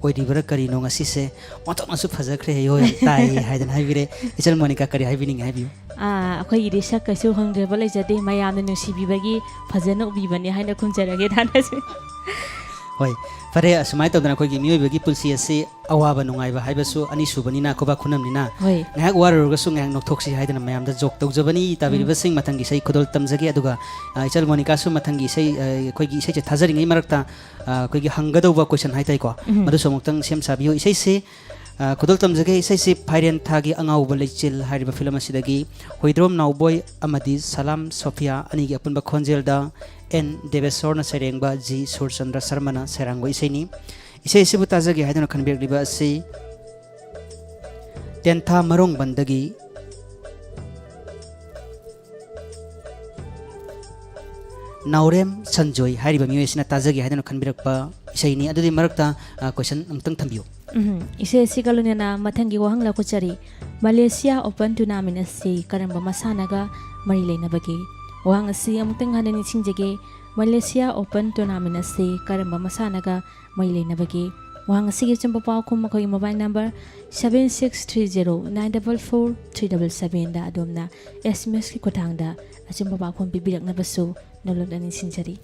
ꯑꯣꯏꯔꯤꯕꯔꯥ ꯀꯔꯤꯅꯣ, ꯉꯁꯤꯁꯦ ꯑꯣꯟꯊꯣꯛꯅꯁꯨ ꯐꯖꯈ꯭ꯔꯦ, ꯍꯦꯌꯣ ꯌꯥꯝ ꯇꯥꯏ ꯍꯥꯏꯗꯅ ꯍꯥꯏꯕꯤꯔꯦ꯫ ꯏꯆꯜ ꯃꯣꯅꯤꯀꯥ, ꯀꯔꯤ ꯍꯥꯏꯕꯤꯅꯤꯡꯉꯤ ꯍꯥꯏꯕꯤꯌꯨ꯫ ꯑꯥ, ꯑꯩꯈꯣꯏꯒꯤꯗꯤ ꯁꯛ ꯀꯩꯁꯨ ꯈꯪꯗ꯭ꯔꯕ ꯂꯩꯖꯗꯦ, ꯃꯌꯥꯝꯅ ꯅꯨꯡꯁꯤꯕꯤꯕꯒꯤ ꯐꯖꯅ ꯎꯕꯤꯕꯅꯤ ꯍꯥꯏꯅ ꯈꯨꯝꯖꯔꯒꯦ ꯇꯥꯟꯅꯁꯦ꯫ ꯍꯣꯏ, ꯐꯔꯦ, ꯑꯁꯨꯃꯥꯏꯅ ꯇꯧꯗꯅ ꯑꯩꯈꯣꯏꯒꯤ ꯃꯤꯑꯣꯏꯕꯒꯤ ꯄꯨꯟꯁꯤ ꯑꯁꯤ ꯑꯋꯥꯕ ꯅꯨꯡꯉꯥꯏꯕ ꯍꯥꯏꯕꯁꯨ ꯑꯅꯤꯁꯨꯕꯅꯤꯅ, ꯈꯨꯕꯥꯛ ꯈꯨꯅꯝꯅꯤꯅ, ꯍꯣꯏ꯫ ꯉꯥꯏꯍꯥꯛ ꯋꯥꯔꯨꯔꯒꯁꯨ ꯉꯥꯏꯍꯥꯛ ꯅꯣꯛꯊꯣꯛꯁꯤ ꯍꯥꯏꯗꯅ ꯃꯌꯥꯝꯗ ꯖꯣꯛ ꯇꯧꯖꯕꯅꯤ꯫ ꯇꯥꯕꯤꯔꯤꯕꯁꯤꯡ, ꯃꯊꯪꯒꯤ ꯏꯁꯩ ꯈꯨꯗꯣꯜ ꯇꯝꯖꯒꯦ꯫ ꯑꯗꯨꯒ, ꯑ, ꯏꯆꯜ ꯃꯣꯅꯤꯀꯥꯁꯨ ꯃꯊꯪꯒꯤ ꯏꯁꯩ, ꯑ, ꯑꯩꯈꯣꯏꯒꯤ ꯏꯁꯩꯁꯦ ꯊꯥꯖꯔꯤꯉꯩ ꯃꯔꯛꯇ, ꯑ, ꯑꯩꯈꯣꯏꯒꯤ ꯍꯪꯒꯗꯧꯕ ꯀꯣꯏꯁꯟ ꯍꯥꯏ ꯇꯥꯏꯀꯣ, ꯎꯝ꯫ ꯃꯗꯨꯁꯨ ꯑꯃꯨꯛꯇꯪ ꯁꯦꯝ ꯁꯥꯕꯤꯌꯨ꯫ ꯏꯁꯩꯁꯤ, ꯑ, ꯈꯨꯗꯣꯜ ꯇꯝꯖꯒꯦ꯫ ꯏꯁꯩꯁꯤ ꯐꯥꯏꯔꯦꯟ ꯊꯥꯒꯤ ꯑꯉꯥꯎꯕ ꯂꯩꯆꯤꯜ ꯍꯥꯏꯔꯤꯕ ꯐꯤꯂꯝ ꯑꯁꯤꯗꯒꯤ ꯍꯨꯏꯗ꯭ꯔꯣꯝ ꯅꯥꯎꯕꯣꯏ ꯑꯃꯗꯤ ꯁꯂꯥꯝ ꯁꯣꯐꯤꯌꯥ ꯑꯅꯤꯒꯤ ꯑꯄꯨꯟꯕ ꯈꯣꯟꯖꯦꯜꯗ ꯑꯦꯟ ꯗꯦꯕꯦꯁꯣꯔꯅ ꯁꯩꯔꯦꯡꯕ ꯖꯤ ꯁꯨꯔꯆꯟꯗ꯭ꯔ ꯁꯔꯃꯅ ꯁꯩꯔꯥꯡꯕ ꯏꯁꯩꯅꯤ꯫ ꯏꯁꯩ ꯑꯁꯤꯕꯨ ꯇꯥꯖꯒꯦ ꯍꯥꯏꯗꯨꯅ ꯈꯟꯕꯤꯔꯛꯂꯤꯕ ꯑꯁꯤ ꯇꯦꯟꯊꯥ ꯃꯔꯣꯡꯕꯟꯗꯒꯤ ꯅꯥꯎꯔꯦꯝ ꯁꯟꯖꯣꯏ ꯍꯥꯏꯔꯤꯕ ꯃꯤꯑꯣꯏ ꯑꯁꯤꯅ ꯇꯥꯖꯒꯦ ꯍꯥꯏꯗꯨꯅ ꯈꯟꯕꯤꯔꯛꯄ ꯏꯁꯩꯅꯤ꯫ ꯑꯗꯨꯗꯤ ꯃꯔꯛꯇ, ꯑ, ꯀꯣꯏꯁꯟ ꯑꯃꯨꯛꯇꯪ ꯊꯝꯕꯤꯌꯨ꯫ ꯎꯝ, ꯏꯁꯩ ꯑꯁꯤꯒ ꯂꯣꯏꯅꯅ ꯃꯊꯪꯒꯤ ꯋꯥꯍꯪ ꯂꯧꯈꯠꯆꯔꯤ꯫ ꯃꯂꯦꯁꯤꯌꯥ ꯑꯣꯄꯟ ꯇꯣꯔꯅꯥꯃꯦꯟ ꯑꯁꯤ ꯀꯔꯝꯕ ꯃꯁꯥꯟꯅꯒ ꯃꯔꯤ ꯂꯩꯅꯕꯒꯦ? ꯋꯥꯍꯪ ꯑꯁꯤ ꯑꯃꯨꯛꯇꯪ ꯍꯟꯅ ꯅꯤꯡꯁꯤꯡꯖꯒꯦ꯫ ꯃꯂꯦꯁꯤꯌꯥ ꯑꯣꯄꯟ ꯇꯣꯔꯅꯥꯃꯦꯟ ꯑꯁꯤ ꯀꯔꯝꯕ ꯃꯁꯥꯟꯅꯒ ꯃꯔꯤ ꯂꯩꯅꯕꯒꯦ? ꯋꯥꯍꯪ ꯑꯁꯤꯒꯤ ꯑꯆꯨꯝꯕ ꯄꯥꯎꯈꯨꯝ ꯑꯩꯈꯣꯏꯒꯤ mobile number seven six three zero nine double four three double seven ꯗ ꯑꯗꯣꯝꯅ ꯑꯦꯁ ꯑꯦꯝ ꯑꯦꯁꯀꯤ ꯈꯨꯠꯊꯥꯡꯗ ꯑꯆꯨꯝꯕ ꯄꯥꯎꯈꯨꯝ ꯄꯤꯕꯤꯔꯛꯅꯕꯁꯨ ꯅꯣꯂꯨꯛꯅ ꯅꯤꯡꯁꯤꯡꯖꯔꯤ꯫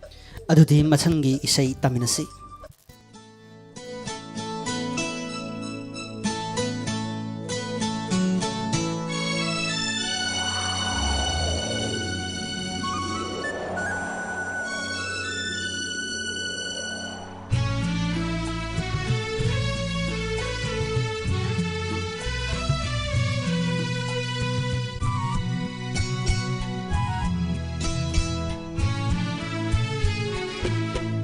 ꯑꯗꯨꯗꯤ ꯃꯊꯪꯒꯤ ꯏꯁꯩ ꯇꯥꯃꯤꯟꯅꯁꯤ꯫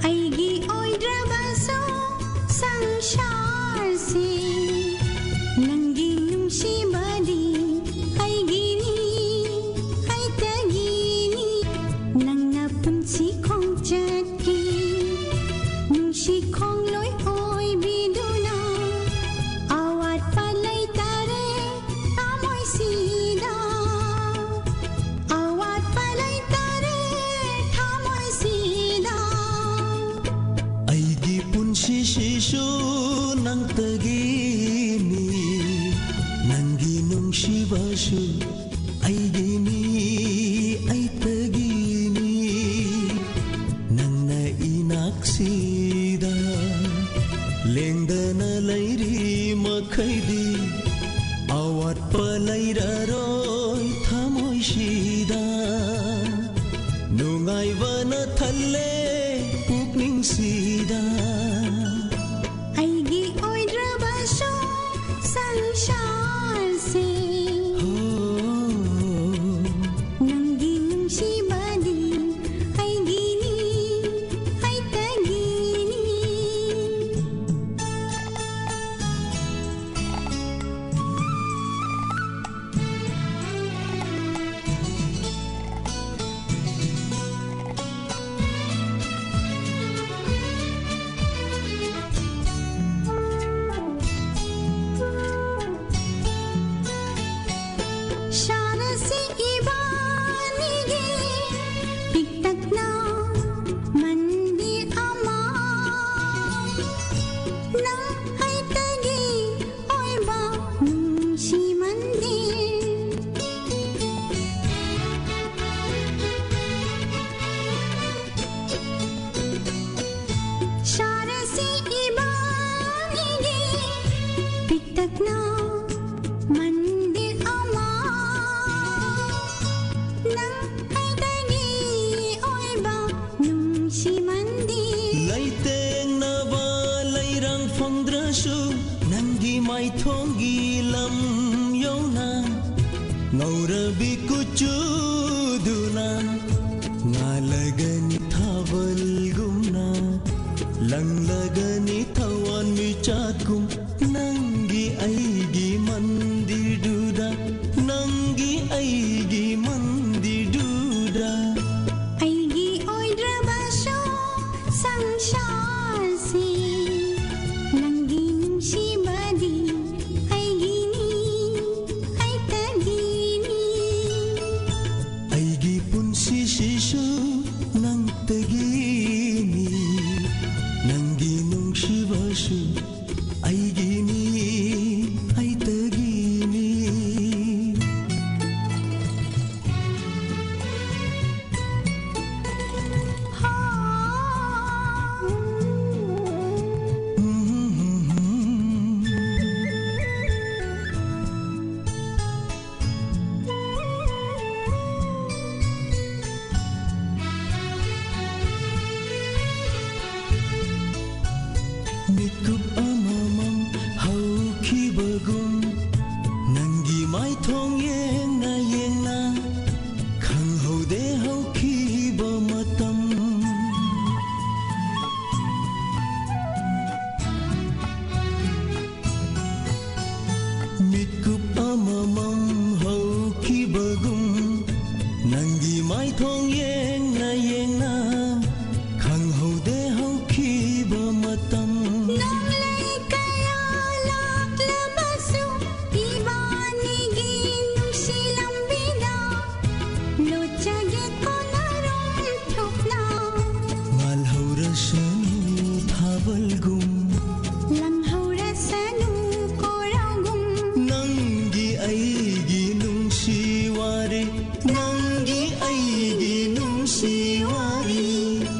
ꯑꯩꯒꯤ ꯑꯣꯏꯗ꯭ꯔꯕꯁꯨ ꯁꯪꯁꯥꯔꯁꯤ ꯅꯪꯒꯤ ꯅꯨꯡꯁꯤꯕꯗꯤ ꯑꯩꯒꯤꯅꯤ, ꯑꯩꯇꯒꯤꯅꯤ꯫ ꯅꯪꯅ ꯄꯨꯟꯁꯤ ꯈꯣꯡꯆꯠꯀꯤ ꯅꯨꯡꯁꯤ ꯈꯣꯡꯂꯣꯏ ꯑꯣꯏꯕꯤꯗꯨꯅ ꯑꯋꯥꯠꯄ ꯂꯩꯇꯔꯦ ꯊꯃꯣꯏꯁꯤꯗ꯫ ꯑꯋꯥꯠꯄ ꯂꯩꯇꯔꯦ ꯊꯃꯣꯏꯁꯤꯗ꯫ ꯑꯩꯒꯤ ꯄꯨꯟꯁꯤꯁꯤꯁꯨ ꯅꯪꯇꯒꯤꯅꯤ, ꯅꯪꯒꯤ ꯅꯨꯡꯁꯤꯕꯁꯨ ꯑꯩꯒꯤꯅꯤ, ꯑꯩꯇꯒꯤꯅꯤ꯫ ꯅꯪꯅ ꯏꯅꯥꯛꯁꯤꯗ ꯈꯩꯗꯤ ꯑꯋꯥꯠꯄ ꯂꯩꯔꯔꯣꯏ ꯊꯃꯣꯏꯁꯤꯗ꯫ ꯅꯨꯡꯉꯥꯏꯕꯅ ꯊꯜꯂꯦ ꯄꯨꯛꯅꯤꯡꯁꯤꯗ꯫ ꯑꯩꯒꯤ ꯑꯣꯏꯗ꯭ꯔꯕꯁꯨ ꯁꯪꯁꯥꯔꯁꯦ꯫ ꯍꯣ꯫ ꯅꯪꯒꯤ ꯅꯨꯡꯁꯤꯕꯗꯤ ꯑꯩꯒꯤꯅꯤ, ꯑꯩꯇꯒꯤꯅꯤ꯫ ꯁꯥꯔꯁꯤ ꯏꯕꯥꯅꯤꯒꯤ ꯄꯤꯛꯇꯛꯅ ꯃꯟꯗꯤꯔ ꯑꯃ꯫ ꯅꯪ ꯑꯩꯇꯒꯤ ꯑꯣꯏꯕ ꯅꯨꯡꯁꯤ ꯃꯟꯗꯤꯔ꯫ ꯁꯥꯔꯁꯤ ꯏꯕꯥꯅꯤꯒꯤ ꯄꯤꯛꯇꯛꯅ ꯃꯟꯗꯤꯔ ꯑꯃ꯫ ꯅꯪ ꯑꯩꯇꯒꯤ ꯑꯣꯏꯕ ꯅꯨꯡꯁꯤ ꯃꯟꯗꯤꯔ꯫ ꯂꯩꯇꯦꯡꯅꯕ ꯂꯩꯔꯥꯡ ꯐꯪꯗ꯭ꯔꯁꯨ ꯅꯪꯒꯤ ꯃꯥꯏꯊꯣꯡꯒꯤ ꯂꯝ ꯌꯧꯅ ꯉꯧꯔꯕꯤ ꯀꯨꯆꯨꯗꯨꯅ ꯉꯥꯜꯂꯒꯅꯤ ꯊꯥꯕꯜꯒꯨꯝꯅ, ꯂꯪꯂꯒꯅꯤ ꯊꯋꯥꯟ ꯃꯤꯆꯥꯛꯀꯨꯝ ꯅꯪꯒꯤ ꯑꯩꯒꯤ ꯃꯟꯗꯤꯔꯗꯨꯗ, ꯅꯪꯒꯤ ꯑꯩꯒꯤ ꯃꯟꯗꯤꯔꯗꯨꯗ꯫ ꯑꯩꯒꯤ ꯑꯣꯏꯗ꯭ꯔꯕꯁꯨ ꯁꯪꯁꯥꯔꯁꯤ ꯅꯪꯒꯤ ꯅꯨꯡꯁꯤꯕꯗꯤ ꯑꯩꯒꯤꯅꯤ, ꯑꯩꯇꯒꯤꯅꯤ꯫ ꯑꯩꯒꯤ ꯄꯨꯟꯁꯤꯁꯤꯁꯨ ꯅꯪꯇꯒꯤꯅꯤ, ꯅꯪꯒꯤ ꯅꯨꯡꯁꯤꯕꯁꯨ ꯑꯩꯒꯤꯅꯤ, ꯑꯩꯇꯒꯤꯅꯤ꯫ ꯍꯥ꯫ ꯃꯤꯀꯨꯞ ꯑꯃꯃꯝ ꯍꯧꯈꯤꯕꯒꯨꯝ ꯅꯪꯒꯤ ꯃꯥꯏꯊꯣꯡ ꯌꯦꯡꯅ ꯌꯦꯡꯅ ꯈꯪꯍꯧꯗꯦ ꯍꯧꯈꯤꯕ ꯃꯇꯝ꯫ ꯃꯤꯀꯨꯞ ꯑꯃꯃꯝ ꯍꯧꯈꯤꯕꯒꯨꯝ ꯅꯪꯒꯤ ꯃꯥꯏꯊꯣꯡ ꯌꯦꯡꯅ ꯌꯦꯡꯅ ꯈꯪꯍꯧꯗꯦ ꯍꯧꯈꯤꯕ ꯃꯇꯝ꯫ ꯅꯣꯡꯂꯩ ꯀꯌꯥ ꯂꯥꯛꯂꯕꯁꯨ ꯏꯕꯥꯅꯤꯒꯤ ꯅꯨꯡꯁꯤ ꯂꯝꯕꯤꯗ ꯂꯣꯠꯆꯒꯦ ꯀꯣꯟꯅꯔꯣꯝ ꯊꯣꯛꯅ꯫ ꯉꯥꯜꯍꯧꯔꯁꯅꯨ ꯊꯥꯕꯜꯒꯨꯝ ꯂꯪꯍꯧꯔꯁꯅꯨ ꯀꯣꯔꯧꯒꯨꯝ꯫ ꯅꯪꯒꯤ ꯑꯩꯒꯤ ꯅꯨꯡꯁꯤ ꯋꯥꯔꯤ, ꯅꯪꯒꯤ ꯑꯩꯒꯤ ꯅꯨꯡꯁꯤ ꯋꯥꯔꯤ꯫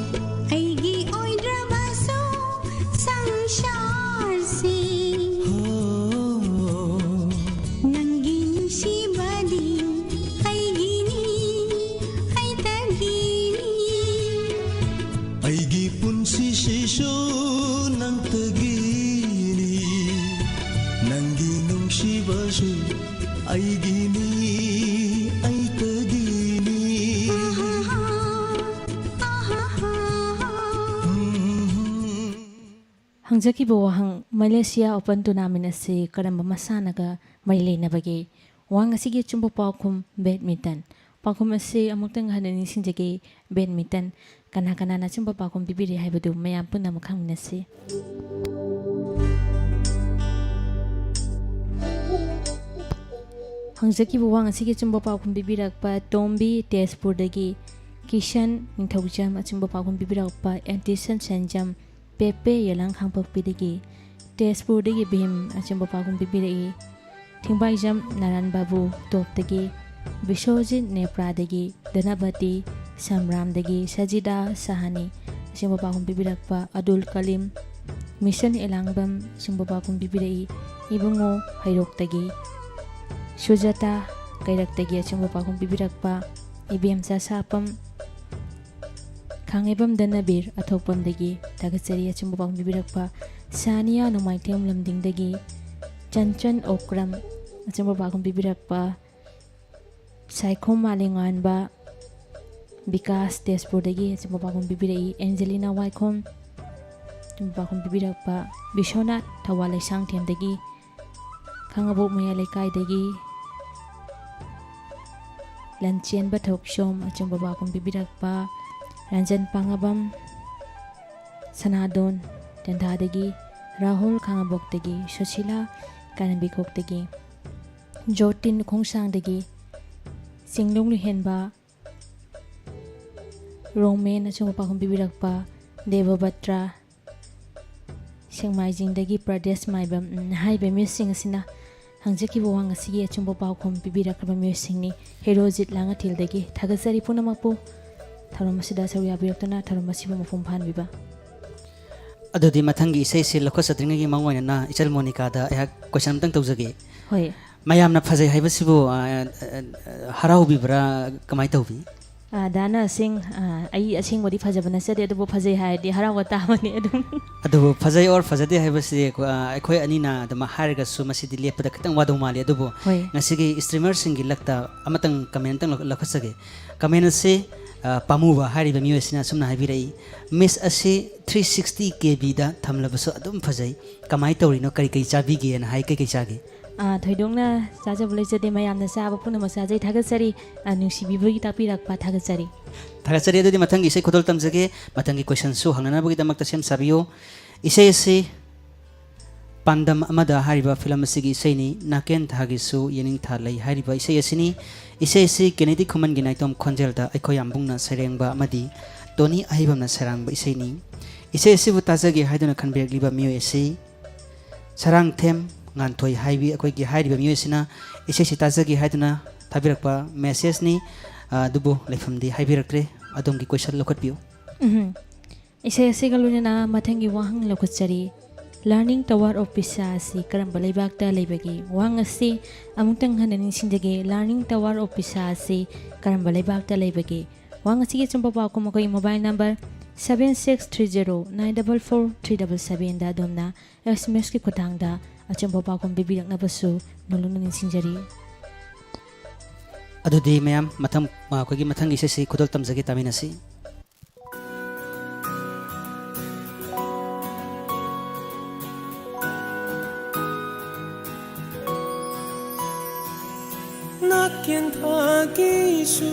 ꯑꯩꯒꯤ ꯑꯣꯏꯗ꯭ꯔꯕꯁꯨ ꯁꯪꯁꯥꯔꯁꯤ ꯍꯣ꯫ ꯅꯪꯒꯤ ꯅꯨꯡꯁꯤꯕꯗꯤ ꯑꯩꯒꯤꯅꯤ, ꯑꯩꯇꯒꯤꯅꯤ꯫ ꯑꯩꯒꯤ ꯄꯨꯟꯁꯤꯁꯤꯁꯨ ꯅꯪꯇꯒꯤꯅꯤ꯫ ꯅꯪꯒꯤ ꯅꯨꯡꯁꯤꯕꯁꯨ ꯑꯩꯒꯤꯅꯤ, ꯑꯩꯇꯒꯤꯅꯤ꯫ ꯎꯝ꯫ ꯍꯪꯖꯈꯤꯕ ꯋꯥꯍꯪ, ꯃꯂꯦꯁꯤꯌꯥ ꯑꯣꯄꯟ ꯇꯣꯔꯅꯥꯃꯦꯟ ꯑꯁꯤ ꯀꯔꯝꯕ ꯃꯁꯥꯟꯅꯒ ꯃꯔꯤ ꯂꯩꯅꯕꯒꯦ? ꯋꯥꯍꯪ ꯑꯁꯤꯒꯤ ꯑꯆꯨꯝꯕ ꯄꯥꯎꯈꯨꯝ, ꯕꯦꯗꯃꯤꯟꯇꯟ꯫ ꯄꯥꯎꯈꯨꯝ ꯑꯁꯤ ꯑꯃꯨꯛꯇꯪ ꯍꯟꯅ ꯅꯤꯡꯁꯤꯡꯖꯒꯦ, ꯕꯦꯗꯃꯤꯟꯇꯟ꯫ ꯀꯅꯥ ꯀꯅꯥꯅ ꯑꯆꯨꯝꯕ ꯄꯥꯎꯈꯨꯝ ꯄꯤꯕꯤꯔꯦ ꯍꯥꯏꯕꯗꯨ ꯃꯌꯥꯝ ꯄꯨꯝꯅꯃꯛ ꯈꯪꯃꯤꯟꯅꯁꯤ꯫ ꯍꯪꯖꯈꯤꯕ ꯋꯥꯍꯪ ꯑꯁꯤꯒꯤ ꯑꯆꯨꯝꯕ ꯄꯥꯎꯈꯨꯝ ꯄꯤꯕꯤꯔꯛꯄ ꯇꯣꯝꯕꯤ ꯇꯦꯖꯄꯨꯔꯗꯒꯤ, ꯀꯤꯁꯟ ꯅꯤꯡꯊꯧꯖꯝ ꯑꯆꯨꯝꯕ ꯄꯥꯎꯈꯨꯝ ꯄꯤꯕꯤꯔꯛꯄ, ꯑꯦꯟꯇꯤꯁꯟ ꯁꯦꯟꯖꯝ ꯄꯦꯄꯦ ꯌꯦꯂꯥꯡ ꯈꯥꯡꯄꯣꯛꯄꯤꯗꯒꯤ, ꯇꯦꯖꯄꯨꯔꯗꯒꯤ ꯚꯤꯝ ꯑꯆꯨꯝꯕ ꯄꯥꯎꯈꯨꯝ ꯄꯤꯕꯤꯔꯛꯏ꯫ ꯊꯤꯡꯕꯥꯏꯖꯝ ꯅꯥꯔꯥꯟ ꯕꯥꯕꯨ ꯇꯣꯞꯇꯒꯤ, ꯕꯤꯁ꯭ꯋꯖꯤꯠ ꯅꯦꯄ꯭ꯔꯥꯗꯒꯤ, ꯙꯅꯄꯇꯤ ꯁꯝꯔꯥꯝꯗꯒꯤ, ꯁꯖꯤꯗꯥ ꯁꯍꯥꯅꯤ ꯑꯆꯨꯝꯕ ꯄꯥꯎꯈꯨꯝ ꯄꯤꯕꯤꯔꯛꯄ, ꯑꯗꯨꯜ ꯀꯂꯤꯝ ꯃꯤꯁꯟ ꯑꯦꯂꯥꯡꯕꯝ ꯑꯆꯨꯝꯕ ꯄꯥꯎꯈꯨꯝ ꯄꯤꯕꯤꯔꯛꯏ꯫ ꯏꯕꯨꯡꯉꯣ ꯍꯩꯔꯣꯛꯇꯒꯤ ꯁꯨꯖꯥꯇꯥ ꯀꯩꯔꯛꯇꯒꯤ ꯑꯆꯨꯝꯕ ꯄꯥꯎꯈꯨꯝ ꯄꯤꯕꯤꯔꯛꯄ, ꯏꯕꯦꯝꯆꯥ ꯁꯥꯄꯝ ꯀꯥꯡꯉꯩꯕꯝ ꯙꯅꯕꯤꯔ ꯑꯊꯣꯛꯄꯝꯗꯒꯤ ꯊꯥꯒꯠꯆꯔꯤ ꯑꯆꯨꯝꯕ ꯄꯥꯎꯈꯨꯝ ꯄꯤꯕꯤꯔꯛꯄ꯫ ꯁꯥꯅꯤꯌꯥ ꯅꯣꯡꯃꯥꯏꯊꯦꯝ ꯂꯝꯗꯤꯡꯗꯒꯤ ꯆꯟꯆꯟ ꯑꯣꯀ꯭ꯔꯝ ꯑꯆꯨꯝꯕ ꯄꯥꯎꯈꯨꯝ ꯄꯤꯕꯤꯔꯛꯄ꯫ ꯁꯥꯏꯈꯣꯝ ꯃꯥꯂꯦꯝꯉꯥꯟꯕ ꯕꯤꯀꯥꯁ ꯇꯦꯖꯄꯨꯔꯗꯒꯤ ꯑꯆꯨꯝꯕ ꯄꯥꯎꯈꯨꯝ ꯄꯤꯕꯤꯔꯛꯏ꯫ ꯑꯦꯟꯖꯦꯂꯤꯅꯥ ꯋꯥꯏꯈꯣꯝ ꯑꯆꯨꯝꯕ ꯄꯥꯎꯈꯨꯝ ꯄꯤꯕꯤꯔꯛꯄ꯫ ꯕꯤꯁ꯭ꯋꯅꯥꯊ ꯊꯧꯕꯥꯜ ꯂꯩꯁꯥꯡꯊꯦꯝꯗꯒꯤ ꯈꯥꯉꯕꯣꯛ ꯃꯌꯥꯏ ꯂꯩꯀꯥꯏꯗꯒꯤ ꯂꯟꯆꯦꯟꯕ ꯊꯣꯛꯆꯣꯝ ꯑꯆꯨꯝꯕ ꯄꯥꯎꯈꯨꯝ ꯄꯤꯕꯤꯔꯛꯄ꯫ ꯔꯟꯖꯟ ꯄꯥꯉꯕꯝ ꯁꯅꯥꯗꯣꯟ ꯇꯦꯟꯊꯥꯗꯒꯤ꯫ ꯔꯥꯍꯨꯜ ꯈꯥꯉꯕꯣꯛꯇꯒꯤ꯫ ꯁꯨꯁꯤꯂꯥ ꯀꯥꯏꯔꯦꯝꯕꯤꯈꯣꯛꯇꯒꯤ꯫ ꯖꯣꯇꯤꯟ ꯈꯣꯡꯁꯥꯡꯗꯒꯤ꯫ ꯆꯤꯡꯂꯨꯡ ꯂꯨꯍꯦꯟꯕ ꯔꯣꯃꯦꯟ ꯑꯆꯨꯝꯕ ꯄꯥꯎꯈꯨꯝ ꯄꯤꯕꯤꯔꯛꯄ꯫ ꯗꯦꯕꯕꯇ꯭ꯔ ꯁꯦꯛꯃꯥꯏꯖꯤꯡꯗꯒꯤ꯫ ꯄ꯭ꯔꯗꯦꯁ ꯃꯥꯏꯕꯝ꯫ ꯎꯝ, ꯍꯥꯏꯔꯤꯕ ꯃꯤꯑꯣꯏꯁꯤꯡ ꯑꯁꯤꯅ ꯍꯪꯖꯈꯤꯕ ꯋꯥꯍꯪ ꯑꯁꯤꯒꯤ ꯑꯆꯨꯝꯕ ꯄꯥꯎꯈꯨꯝ ꯄꯤꯕꯤꯔꯛꯈ꯭ꯔꯕ ꯃꯤꯑꯣꯏꯁꯤꯡꯅꯤ꯫ ꯍꯦꯔꯣꯖꯤꯠ ꯂꯥꯡꯉꯊꯦꯜꯗꯒꯤ꯫ ꯊꯥꯒꯠꯆꯔꯤ ꯄꯨꯝꯅꯃꯛꯄꯨ꯫ ꯊꯧꯔꯝ ꯑꯁꯤꯗ ꯁꯔꯨꯛ ꯌꯥꯕꯤꯔꯛꯇꯨꯅ ꯊꯧꯔꯝ ꯑꯁꯤꯕꯨ ꯃꯄꯨꯡ ꯐꯥꯍꯟꯕꯤꯕ꯫ ꯑꯗꯨꯗꯤ ꯃꯊꯪꯒꯤ ꯏꯁꯩꯁꯤ ꯂꯧꯈꯠꯆꯗ꯭ꯔꯤꯉꯩꯒꯤ ꯃꯥꯡꯑꯣꯏꯅꯅ ꯏꯆꯜ ꯃꯣꯅꯤꯀꯥꯗ ꯑꯩꯍꯥꯛ question ꯑꯝꯇꯪ ꯇꯧꯖꯒꯦ꯫ ꯍꯣꯏ꯫ ꯃꯌꯥꯝꯅ ꯐꯖꯩ ꯍꯥꯏꯕꯁꯤꯕꯨ, ꯑ, ꯑ, ꯍꯔꯥꯎꯕꯤꯕ꯭ꯔꯥ? ꯀꯃꯥꯏꯅ ꯇꯧꯕꯤ? ꯑ, ꯗꯥ ꯅꯔꯁꯤꯡ, ꯑ, ꯑꯩ ꯑꯁꯦꯡꯕꯗꯤ ꯐꯖꯕ ꯅꯠꯆꯗꯦ, ꯑꯗꯨꯕꯨ ꯐꯖꯩ ꯍꯥꯏꯔꯗꯤ ꯍꯔꯥꯎꯕ ꯇꯥꯕꯅꯤ ꯑꯗꯨꯝ꯫ ꯑꯗꯨꯕꯨ ꯐꯖꯩ or ꯐꯖꯗꯦ ꯍꯥꯏꯕꯁꯤ, ꯑ, ꯑꯩꯈꯣꯏ ꯑꯅꯤꯅ ꯑꯗꯨꯝ ꯍꯥꯏꯔꯒꯁꯨ ꯃꯁꯤꯗꯤ ꯂꯦꯞꯄꯗ ꯈꯤꯇꯪ ꯋꯥꯗꯧ ꯃꯥꯜꯂꯤ꯫ ꯑꯗꯨꯕꯨ ꯍꯣꯏ꯫ ꯉꯁꯤꯒꯤ streamerꯁꯤꯡꯒꯤ ꯂꯛꯇ ꯑꯃꯇꯪ comment ꯑꯃꯇꯪ ꯂꯧꯈꯠꯆꯒꯦ꯫ Comment ꯑꯁꯤ, ꯑ, ꯄꯥꯃꯨꯕ ꯍꯥꯏꯔꯤꯕ ꯃꯤꯑꯣꯏ ꯑꯁꯤꯅ ꯑꯁꯨꯝꯅ ꯍꯥꯏꯕꯤꯔꯛꯏ, "Miss ꯑꯁꯤ three sixty K Bꯗ ꯊꯝꯂꯕꯁꯨ ꯑꯗꯨꯝ ꯐꯖꯩ꯫ ꯀꯃꯥꯏꯅ ꯇꯧꯔꯤꯅꯣ? ꯀꯔꯤ ꯀꯔꯤ ꯆꯥꯕꯤꯒꯦꯅ ꯍꯥꯏ, ꯀꯩ ꯀꯩ ꯆꯥꯒꯦ?" ꯑꯥ, ꯊꯣꯏꯗꯣꯛꯅ ꯆꯥꯖꯕ ꯂꯩꯖꯗꯦ, ꯃꯌꯥꯝꯅ ꯆꯥꯕ ꯄꯨꯝꯅꯃꯛ ꯆꯥꯖꯩ꯫ ꯊꯥꯒꯠꯆꯔꯤ, ꯑꯥ, ꯅꯨꯡꯁꯤꯕꯤꯕꯒꯤ ꯇꯥꯛꯄꯤꯔꯛꯄ ꯊꯥꯒꯠꯆꯔꯤ꯫ ꯊꯥꯒꯠꯆꯔꯤ꯫ ꯑꯗꯨꯗꯤ ꯃꯊꯪꯒꯤ ꯏꯁꯩ ꯈꯨꯗꯣꯜ ꯇꯝꯖꯒꯦ꯫ ꯃꯊꯪꯒꯤ questionꯁꯨ ꯍꯪꯅꯅꯕꯒꯤꯗꯃꯛꯇ ꯁꯦꯝ ꯁꯥꯕꯤꯌꯨ꯫ ꯏꯁꯩ ꯑꯁꯤ ꯄꯥꯟꯗꯝ ꯑꯃꯗ ꯍꯥꯏꯔꯤꯕ film ꯑꯁꯤꯒꯤ ꯏꯁꯩꯅꯤ꯫ ꯅꯥꯀꯦꯟ ꯊꯥꯒꯤꯁꯨ ꯌꯦꯅꯤꯡꯊꯥ ꯂꯩ ꯍꯥꯏꯔꯤꯕ ꯏꯁꯩ ꯑꯁꯤꯅꯤ꯫ ꯏꯁꯩ ꯑꯁꯤ ꯀꯦꯅꯦꯗꯤ ꯈꯨꯃꯟꯒꯤ ꯅꯥꯏꯇꯣꯝ ꯈꯣꯟꯖꯦꯜꯗ ꯑꯩꯈꯣꯏ ꯌꯥꯝꯕꯨꯡꯅ ꯁꯩꯔꯦꯡꯕ ꯑꯃꯗꯤ ꯇꯣꯅꯤ ꯑꯍꯩꯕꯝꯅ ꯁꯩꯔꯥꯡꯕ ꯏꯁꯩꯅꯤ꯫ ꯏꯁꯩ ꯑꯁꯤꯕꯨ ꯇꯥꯖꯒꯦ ꯍꯥꯏꯗꯨꯅ ꯈꯟꯕꯤꯔꯛꯂꯤꯕ ꯃꯤꯑꯣꯏ ꯑꯁꯤ ꯁꯔꯥꯡꯊꯦꯝ ꯉꯥꯟꯊꯣꯏ ꯍꯥꯏꯕꯤ ꯑꯩꯈꯣꯏꯒꯤ ꯍꯥꯏꯔꯤꯕ ꯃꯤꯑꯣꯏꯁꯤꯅ ꯏꯁꯩꯁꯤ ꯇꯥꯖꯒꯦ ꯍꯥꯏꯗꯨꯅ ꯊꯥꯕꯤꯔꯛꯄ messageꯅꯤ꯫ ꯑ, ꯑꯗꯨꯕꯨ ꯂꯩꯐꯝꯗꯤ ꯍꯥꯏꯕꯤꯔꯛꯇ꯭ꯔꯦ꯫ ꯑꯗꯣꯝꯒꯤ question ꯂꯧꯈꯠꯄꯤꯌꯨ꯫ ꯎꯝꯍꯨꯝ꯫ ꯏꯁꯩ ꯑꯁꯤꯒ ꯂꯣꯏꯅꯅ ꯃꯊꯪꯒꯤ ꯋꯥꯍꯪ ꯂꯧꯈꯠꯆꯔꯤ꯫ Leaning Tower of Pisa ꯑꯁꯤ ꯀꯔꯝꯕ ꯂꯩꯕꯥꯛꯇ ꯂꯩꯕꯒꯦ? ꯋꯥꯍꯪ ꯑꯁꯤ ꯑꯃꯨꯛꯇꯪ ꯍꯟꯅ ꯅꯤꯡꯁꯤꯡꯖꯒꯦ꯫ Leaning Tower of Pisa ꯑꯁꯤ ꯀꯔꯝꯕ ꯂꯩꯕꯥꯛꯇ ꯂꯩꯕꯒꯦ? ꯋꯥꯍꯪ ꯑꯁꯤꯒꯤ ꯑꯆꯨꯝꯕ ꯄꯥꯎꯈꯨꯝ ꯑꯩꯈꯣꯏꯒꯤ mobile number seven six three zero nine double four three double seven ꯗ ꯑꯗꯣꯝꯅ S M S ꯀꯤ ꯈꯨꯠꯊꯥꯡꯗ ꯑꯆꯨꯝꯕ ꯄꯥꯎꯈꯨꯝ ꯄꯤꯕꯤꯔꯛꯅꯕꯁꯨ ꯅꯣꯂꯨꯛꯅ ꯅꯤꯡꯁꯤꯡꯖꯔꯤ꯫ ꯑꯗꯨꯗꯤ ꯃꯌꯥꯝ, ꯃꯊꯪ, ꯑ, ꯑꯩꯈꯣꯏꯒꯤ ꯃꯊꯪꯒꯤ ꯏꯁꯩꯁꯤ ꯈꯨꯗꯣꯜ ꯇꯝꯖꯒꯦ, ꯇꯥꯃꯤꯟꯅꯁꯤ꯫ ꯅꯥꯀꯦꯟ ꯊꯥꯒꯤꯁꯨ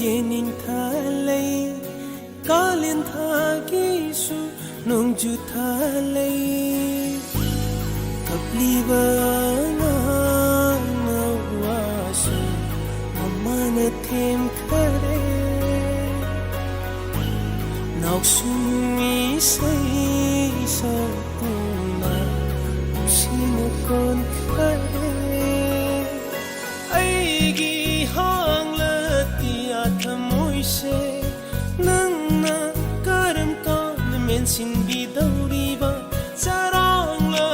ꯌꯦꯅꯤꯡ ꯊꯥ ꯂꯩ, ꯀꯥꯂꯦꯟ ꯊꯥꯒꯤꯁꯨ ꯅꯣꯡꯖꯨ ꯊꯥ ꯂꯩ꯫ ꯀꯞꯂꯤꯕ ꯑꯉꯥꯡ ꯃꯋꯥꯁꯨ ꯃꯃꯥꯅ ꯊꯦꯝꯈꯔꯦ꯫ ꯅꯥꯎꯁꯨꯝ ꯏꯁꯩ ꯁꯛꯇꯨꯅ ꯅꯨꯡꯁꯤꯅ ꯀꯣꯟꯈꯔꯦ꯫ ꯑꯩꯒꯤ ꯍꯥꯡꯂꯇꯤꯌꯥ ꯊꯃꯣꯏꯁꯦ ꯅꯪꯅ ꯀꯔꯝ ꯀꯥꯟꯗ ꯃꯦꯟꯁꯤꯟꯕꯤꯗꯧꯔꯤꯕ? ꯆꯔꯥꯡꯂ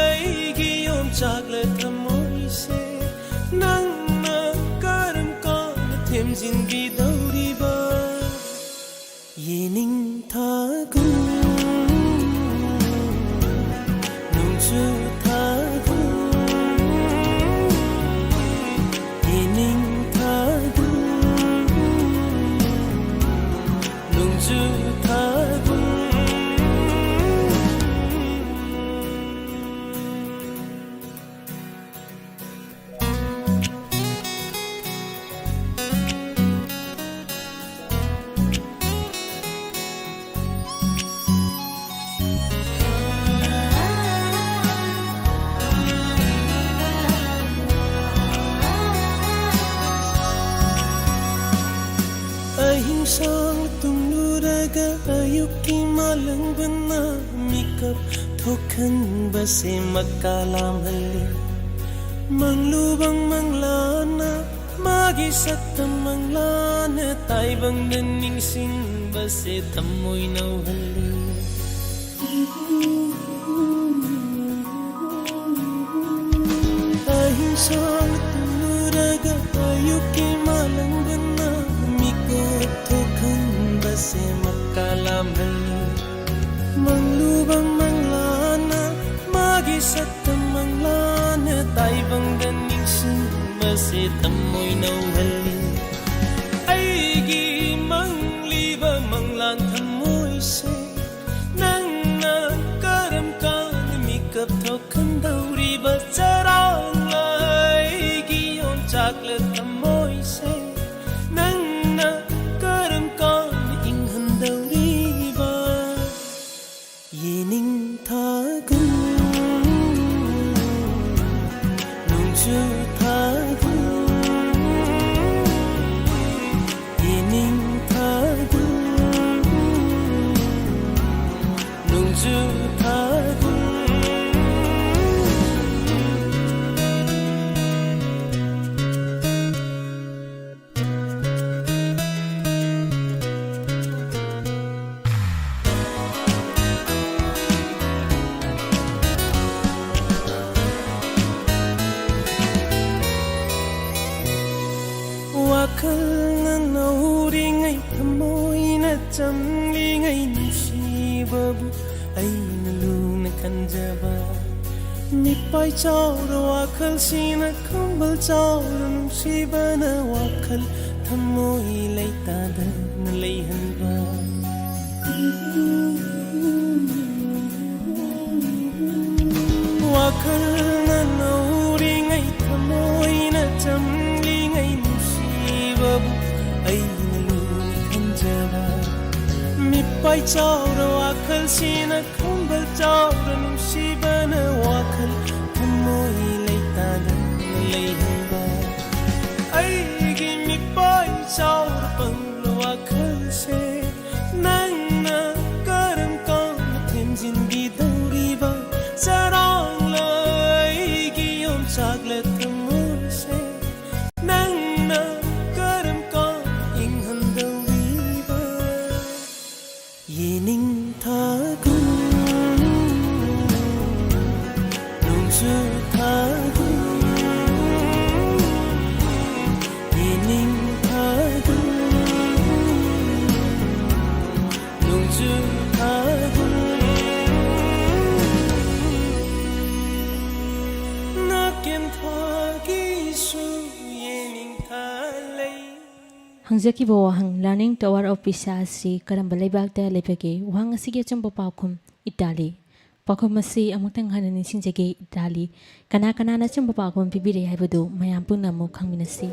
ꯑꯩꯒꯤ ꯌꯣꯝꯆꯥꯛꯂ ꯊꯃꯣꯏꯁꯦ ꯅꯪꯅ ꯀꯔꯝ ꯀꯥꯟꯗ ꯊꯦꯝꯖꯤꯟꯕꯤꯗꯧꯔꯤꯕ? ꯌꯦꯅꯤꯡꯊꯥꯒꯨꯝ ꯅꯣꯡꯖꯨ ꯊꯥꯒꯨꯝ, ꯌꯦꯅꯤꯡꯊꯥꯒꯨꯝ ꯅꯣꯡꯖꯨ ꯊꯥꯒꯨꯝ꯫ ꯑꯍꯤꯡ ꯁꯥꯡꯅ ꯇꯨꯝꯂꯨꯔꯒ ꯑꯌꯨꯛꯀꯤ ꯃꯥꯂꯪꯕꯅ ꯃꯤꯀꯞ ꯊꯣꯛꯍꯟꯕꯁꯦ ꯃꯀꯥ ꯂꯥꯝꯍꯜꯂꯤ꯫ ꯃꯪꯂꯨꯕꯪ ꯃꯪꯂꯥꯅ ꯃꯥꯒꯤ ꯁꯛꯇꯝ ꯃꯪꯂꯥꯅ ꯇꯥꯏꯕꯪꯗ ꯅꯤꯡꯁꯤꯡꯕꯁꯦ ꯊꯃꯣꯏ ꯅꯧꯍꯜꯂꯤ꯫ ꯑꯍꯤꯡ ꯁꯥꯡꯅ ꯇꯨꯝꯂꯨꯔꯒ ꯑꯌꯨꯛꯀꯤ ꯃꯥꯂꯪꯕꯅ ꯃꯤꯀꯞ ꯊꯣꯛ ꯆꯨꯊꯥꯒꯨꯝ꯫ ꯋꯥꯈꯜꯅ ꯅꯧꯔꯤꯉꯩ, ꯊꯃꯣꯏꯅ ꯆꯝꯂꯤꯉꯩ, ꯅꯨꯡꯁꯤꯕꯕꯨ ꯑꯩꯅ ꯂꯨꯅ ꯈꯟꯖꯕ꯫ ꯃꯤꯄꯥꯏ ꯆꯥꯎꯔ ꯋꯥꯈꯜꯁꯤꯅ ꯈꯝꯕꯜ ꯆꯥꯎꯔ ꯅꯨꯡꯁꯤꯕꯅ ꯋꯥꯈꯜ ꯊꯃꯣꯏ ꯂꯩꯇꯥꯗꯅ ꯂꯩꯍꯟꯕ꯫ ꯋꯥꯈꯜꯅ ꯅꯧꯔꯤꯉꯩ, ꯊꯃꯣꯏꯅ ꯆꯝꯂꯤꯉꯩ, ꯅꯨꯡꯁꯤꯕꯕꯨ ꯑꯩꯅ ꯂꯨꯅ ꯈꯟꯖꯕ꯫ ꯃꯤꯄꯥꯏ ꯆꯥꯎꯔ ꯋꯥꯈꯜꯁꯤꯅ ꯈꯝꯕꯜ ꯆꯥꯎꯔ ꯅꯨꯡꯁꯤꯕꯅ ꯋꯥꯈꯜ ꯊꯃꯣꯏ ꯂꯩꯇꯥꯗꯅ ꯂꯩꯍꯟꯕ꯫ ꯑꯩꯒꯤ ꯃꯤꯄꯥꯏ ꯆꯥꯎꯔ ꯄꯪꯂ ꯋꯥꯈꯜꯁꯦ ꯅꯪꯅ ꯀꯔꯝ ꯀꯥꯟꯅ ꯊꯦꯝꯖꯤꯟꯕꯤꯗꯧꯔꯤꯕ? ꯆꯔꯥꯡꯂ ꯑꯩꯒꯤ ꯌꯣꯡꯆꯥꯛꯂ ꯊꯃꯣꯏꯁꯦ ꯅꯪꯅ ꯀꯔꯝ ꯀꯥꯟꯅ ꯏꯪꯍꯟꯗꯧꯔꯤꯕ? ꯌꯦꯅꯤꯡꯊꯥꯒꯨꯝ, ꯅꯣꯡꯖꯨꯊꯥꯒꯨꯝ, ꯌꯦꯅꯤꯡꯊꯥꯒꯨꯝ, ꯅꯣꯡꯖꯨꯊꯥꯒꯨꯝ, ꯅꯥꯀꯦꯟꯊꯥꯒꯤꯁꯨ ꯌꯦꯅꯤꯡꯊꯥ ꯂꯩ꯫ ꯍꯪꯖꯈꯤꯕ ꯋꯥꯍꯪ, Leaning Tower of Pisa ꯑꯁꯤ ꯀꯔꯝꯕ ꯂꯩꯕꯥꯛꯇ ꯂꯩꯕꯒꯦ? ꯋꯥꯍꯪ ꯑꯁꯤꯒꯤ ꯑꯆꯨꯝꯕ ꯄꯥꯎꯈꯨꯝ, ꯏꯇꯥꯂꯤ꯫ ꯄꯥꯎꯈꯨꯝ ꯑꯁꯤ ꯑꯃꯨꯛꯇꯪ ꯍꯟꯅ ꯅꯤꯡꯁꯤꯡꯖꯒꯦ, ꯏꯇꯥꯂꯤ꯫ ꯀꯅꯥ ꯀꯅꯥꯅ ꯑꯆꯨꯝꯕ ꯄꯥꯎꯈꯨꯝ ꯄꯤꯕꯤꯔꯦ ꯍꯥꯏꯕꯗꯨ ꯃꯌꯥꯝ ꯄꯨꯝꯅꯃꯛ ꯈꯪꯃꯤꯟꯅꯁꯤ꯫